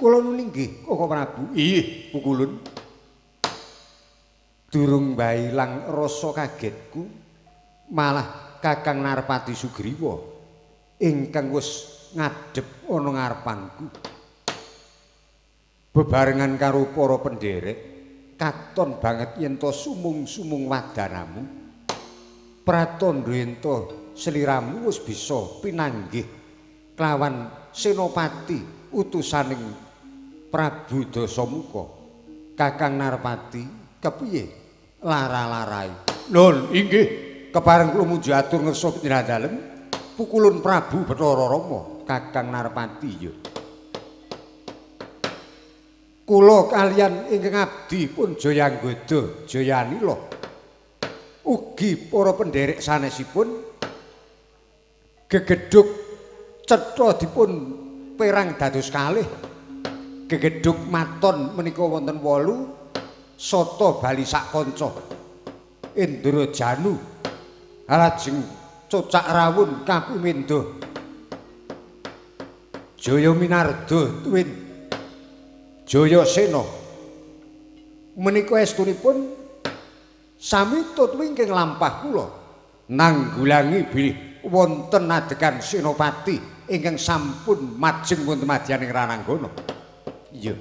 Kula nuwun inggih Koko Prabu. Ih, Pukulun. Durung bae ilang rasa kagetku malah Kakang Narpati Sugriwa ingkang wis ngadhep ana ngarepanku. Bebarengan karo para pendherek katon banget yen to sumung-sumung wadanamu. Pratandha yen to Sliramu wis bisa pinanggih kelawan senopati utusaning Prabu Dasamuka. Kakang Narpati kepiye lara-larai? Nun inggih kepareng kula muji atur ngersa panjenengan dalem pukulun Prabu Bathara Rama. Kakang Narpati ya. Kula kalian ingkang abdi pun Jayanggoda Jayanila ugi para penderek sanesipun gegedhug cetha dipun perang dados kalih. Gegedhug maton menika wonten 8 sata bali sak kanca Indra Janu lajeng Cocak Rawun Kapimendha Jaya Minarda tuwin Jayasena menika estunipun sami tut wingking lampah kula nanggulangi bilih wonten adegan senopati ingkang sampun majeng wonten madyaning Rananggana. Iya.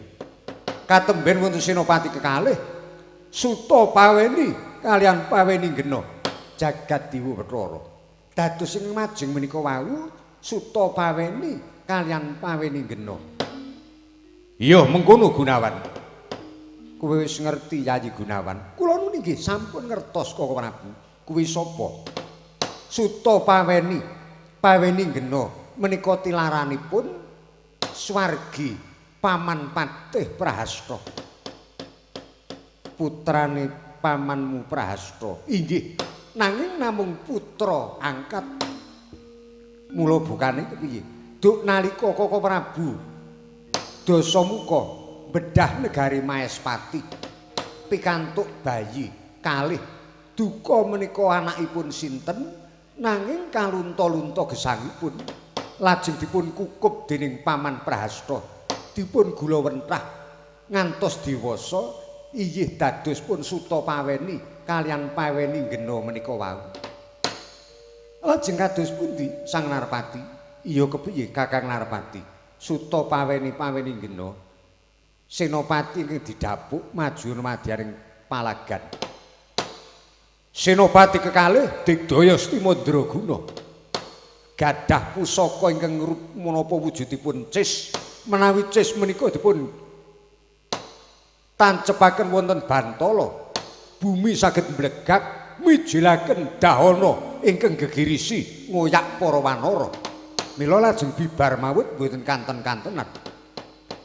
Katemben wonten senopati kekalih Suta Paweni kalian Paweni Gena jagat Dewa Bathara. Dados ing majeng menika wau Suta Paweni kalian Paweni Gena. Iya mengkono Gunawan. Kowe wis ngerti Yayi Gunawan. Kula nun inggih sampun ngertos Koko Prabu. Kuwi sapa? Suta Paweni, Paweni Gena menika tilaranipun swargi Paman Patih Prahasta. Putrane pamanmu Prahasta. Inggih. Nanging namung putra angkat. Mula bukane kepiye? Duk nalika Koko Prabu Dasamuka bedah negari Maespati pikantuk bayi kalih duka menika anakipun sinten nanging kalunta-lunta gesangipun lajeng dipun kukup dening Paman Prahasta dipun gula wentah ngantos dewasa iyih dados pun Suta Paweni kalian Paweni Gena menika wau. Lajeng kados pundi Sang Narpati? Iya kepiye Kakang Narpati? Suta Paweni Paweni Gena senopati ingkang didhapuk maju madyaning palagan. Senopati kekalih Digdaya Stimandraguna gadah pusaka ingkang menapa wujudipun cis. Menawi cis menika dipun tancepaken wonten bantala, bumi saged mblegak mijilaken dahana ingkang gegirisi ngoyak para wanara. Mila lajeng bibar mawut mboten kanten-kantenan.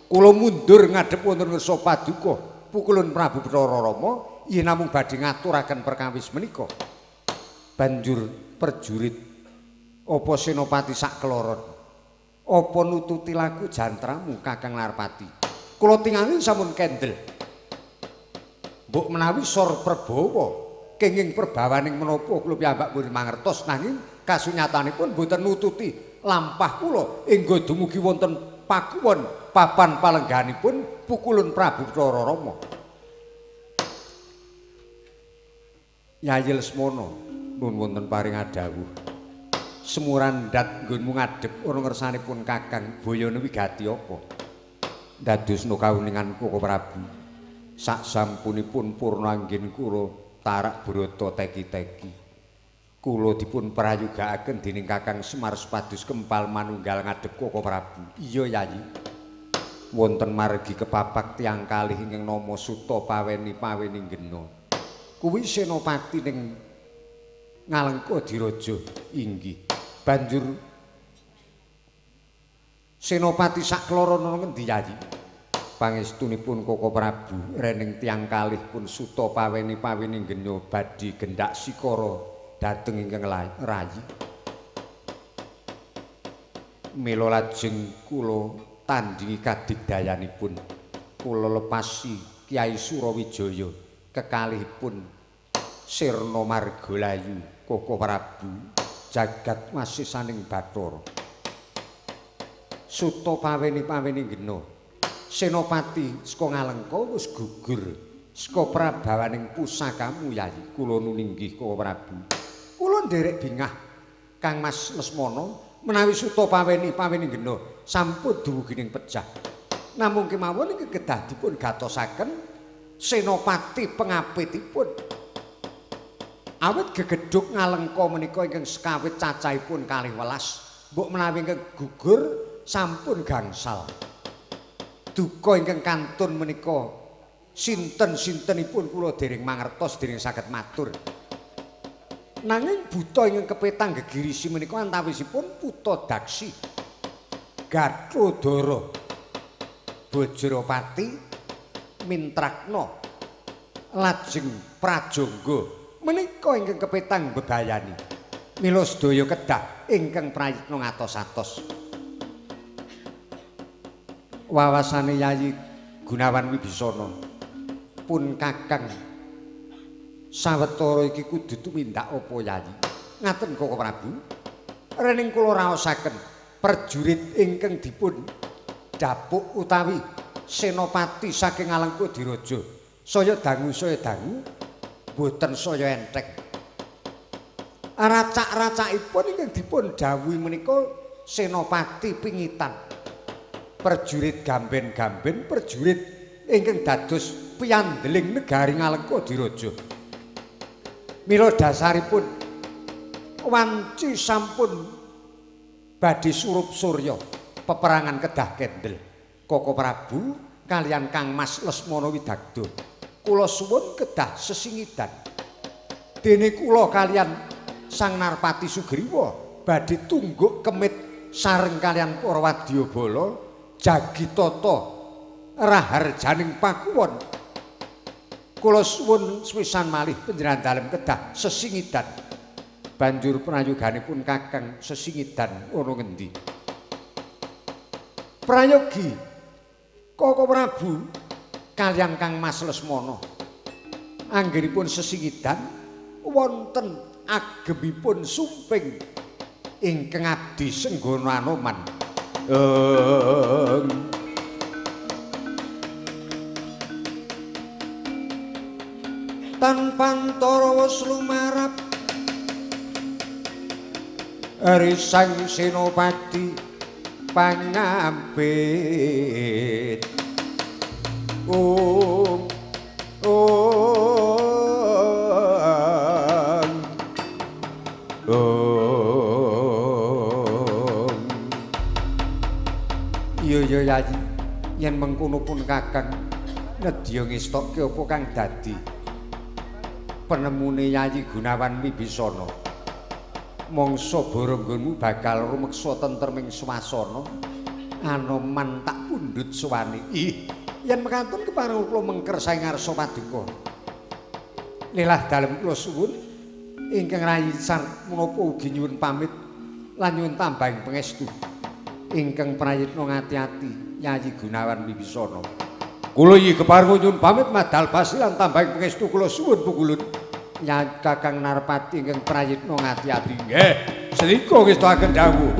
Kula mundur ngadhep wonten ngersa paduka pukulun Prabu Bathara Rama yen namung badhe ngaturaken perkawis menika. Banjur perjurit apa senopati sakloron apa nututi laku jantramu Kakang Narpati? Kula tingali sampun kendel. Mbok menawi sor perbawa kenging perbawaning menapa kula piyambak mboten mangertos nanging kasunyatanipun mboten nututi lampah kula inggo dumugi wonten pakuwon papan palengganipun pukulun Prabu Bathara Rama. Yayi Lesmana nun wonten paring adhawuh. Semurandhat nggonmu ngadhep ana ngersanipun Kakang boyone wigati apa? Dadosna kauningan Koko Prabu. Sak sampunipun purna anggen kula tarak brata teki-teki. Kula dipun prayogakaken dening Kakang Semar supados kempal manunggal ngadhep Koko Prabu. Iya Yayi. Wonten margi kepapak tiyang kalih ingkang nama Suta Paweni Paweni Gena. Kuwi senopati ning Ngalengka Diraja inggih. Banjur senopati sakloron ana ngendi Yayi? Pangestunipun Koko Prabu rening tiyang kalih pun Suta Paweni Paweni Gena badhe gendak sikara dhateng ingkang rayi. Mila lajeng kula tandingi kadigdayanipun. Kula lepasi Kyai Surawijaya kekalihipun sirna margalayu Koko Prabu jagat wasisaning Bathara. Suta Paweni Paweni Gena senopati saka Ngalengka wis gugur saka prabawaning pusakamu Yayi. Kula nuninggih Koko Prabu. Kula nderek bingah Kang Mas Lesmana menawi Suta Paweni Paweni Gena sampun duwugi ning pejah. Namung kemawon iki kedah dipun gatosaken senopati pengapitipun. Awit gegedhug Ngalengka menika ingkang sekawit cacahipun 12, mbok menawi ingkang gugur sampun gangsal. Duka ingkang kantun menika sinten-sintenipun kula dereng mangertos, dereng saged matur. Nanging buta ingkang kepetang gegirisi menika antawisipun Puta Daksi, Gatrodara, Bajrapati, Mintrakna, lajeng Prajangga menika ingkang kepetang bebayani. Mila sedaya kedah ingkang prayitna ngatos-atos. Wawasane Yayi Gunawan Wibisana pun kakang sawetara iki kudu tumindak apa Yayi? Ngaten Koko Prabu. Rening kula raosaken prajurit ingkang dipun dapuk utawi senopati saking Alengka Diraja saya dangu boten saya entheng. Racak-racakipun ingkang dipun dawuhi menika senopati pingitan, prajurit gamben-gamben, prajurit ingkang dados piyandeling negari Ngalengka Diraja. Mila dasaripun wanci sampun badhe surup surya peperangan kedah kendel. Koko Prabu kaliyan Kang Mas Lesmana Widagda kula suwun kedah sesingidan. Dene kula kaliyan Sang Narpati Sugriwa badhe tungguk kemit sareng kaliyan para wadyabala jagi tata raharjaning pakuwon. Kula suwun sepisan malih panjenengan dalem kedah sesingidan. Banjur prayoganipun kakang sesingidan ana ngendi? Prayogi Koko Prabu kaliyan Kang Mas Lesmana anggenipun sesingidan wonten agemipun sumping ingkang abdi Senggana Anoman. Tan pantara wis lumarap risang senopati pangampit. Om om om. Iya ya Yayi, yen mengkono pun kakang nedya ngestokke apa kang dadi penemune Yayi Gunawan Wibisana. Mangsa boronggonmu bakal rumeksa tentreming swasana, Anoman tak pundhut suwane. Ih, yen mekaten kepareng kula mengker saking ngarsa paduka. Lilah dalem kula suwun ingkang rayi menapa ugi nyuwun pamit lan nyuwun tambahing pangestu ingkang prayitna ngati-ati Yayi Gunawan Wibisana. Kula iki kepareng nyuwun pamit madal basi lan tambahing pangestu kula suwun pungkulun Yayi Kakang Narpati ingkang prayitna ngati-ati. Nggih, selika ngestokaken dawuh.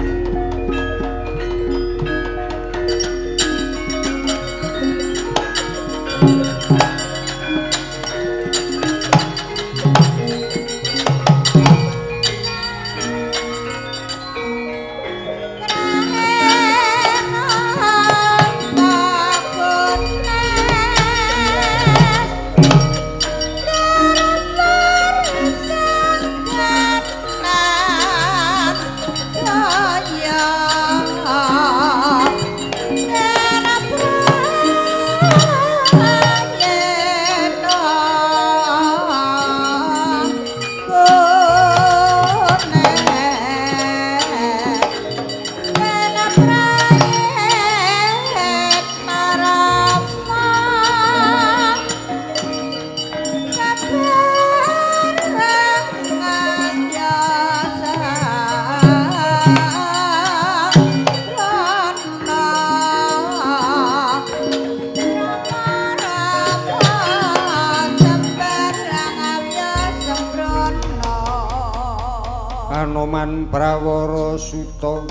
Anoman Prawara Suta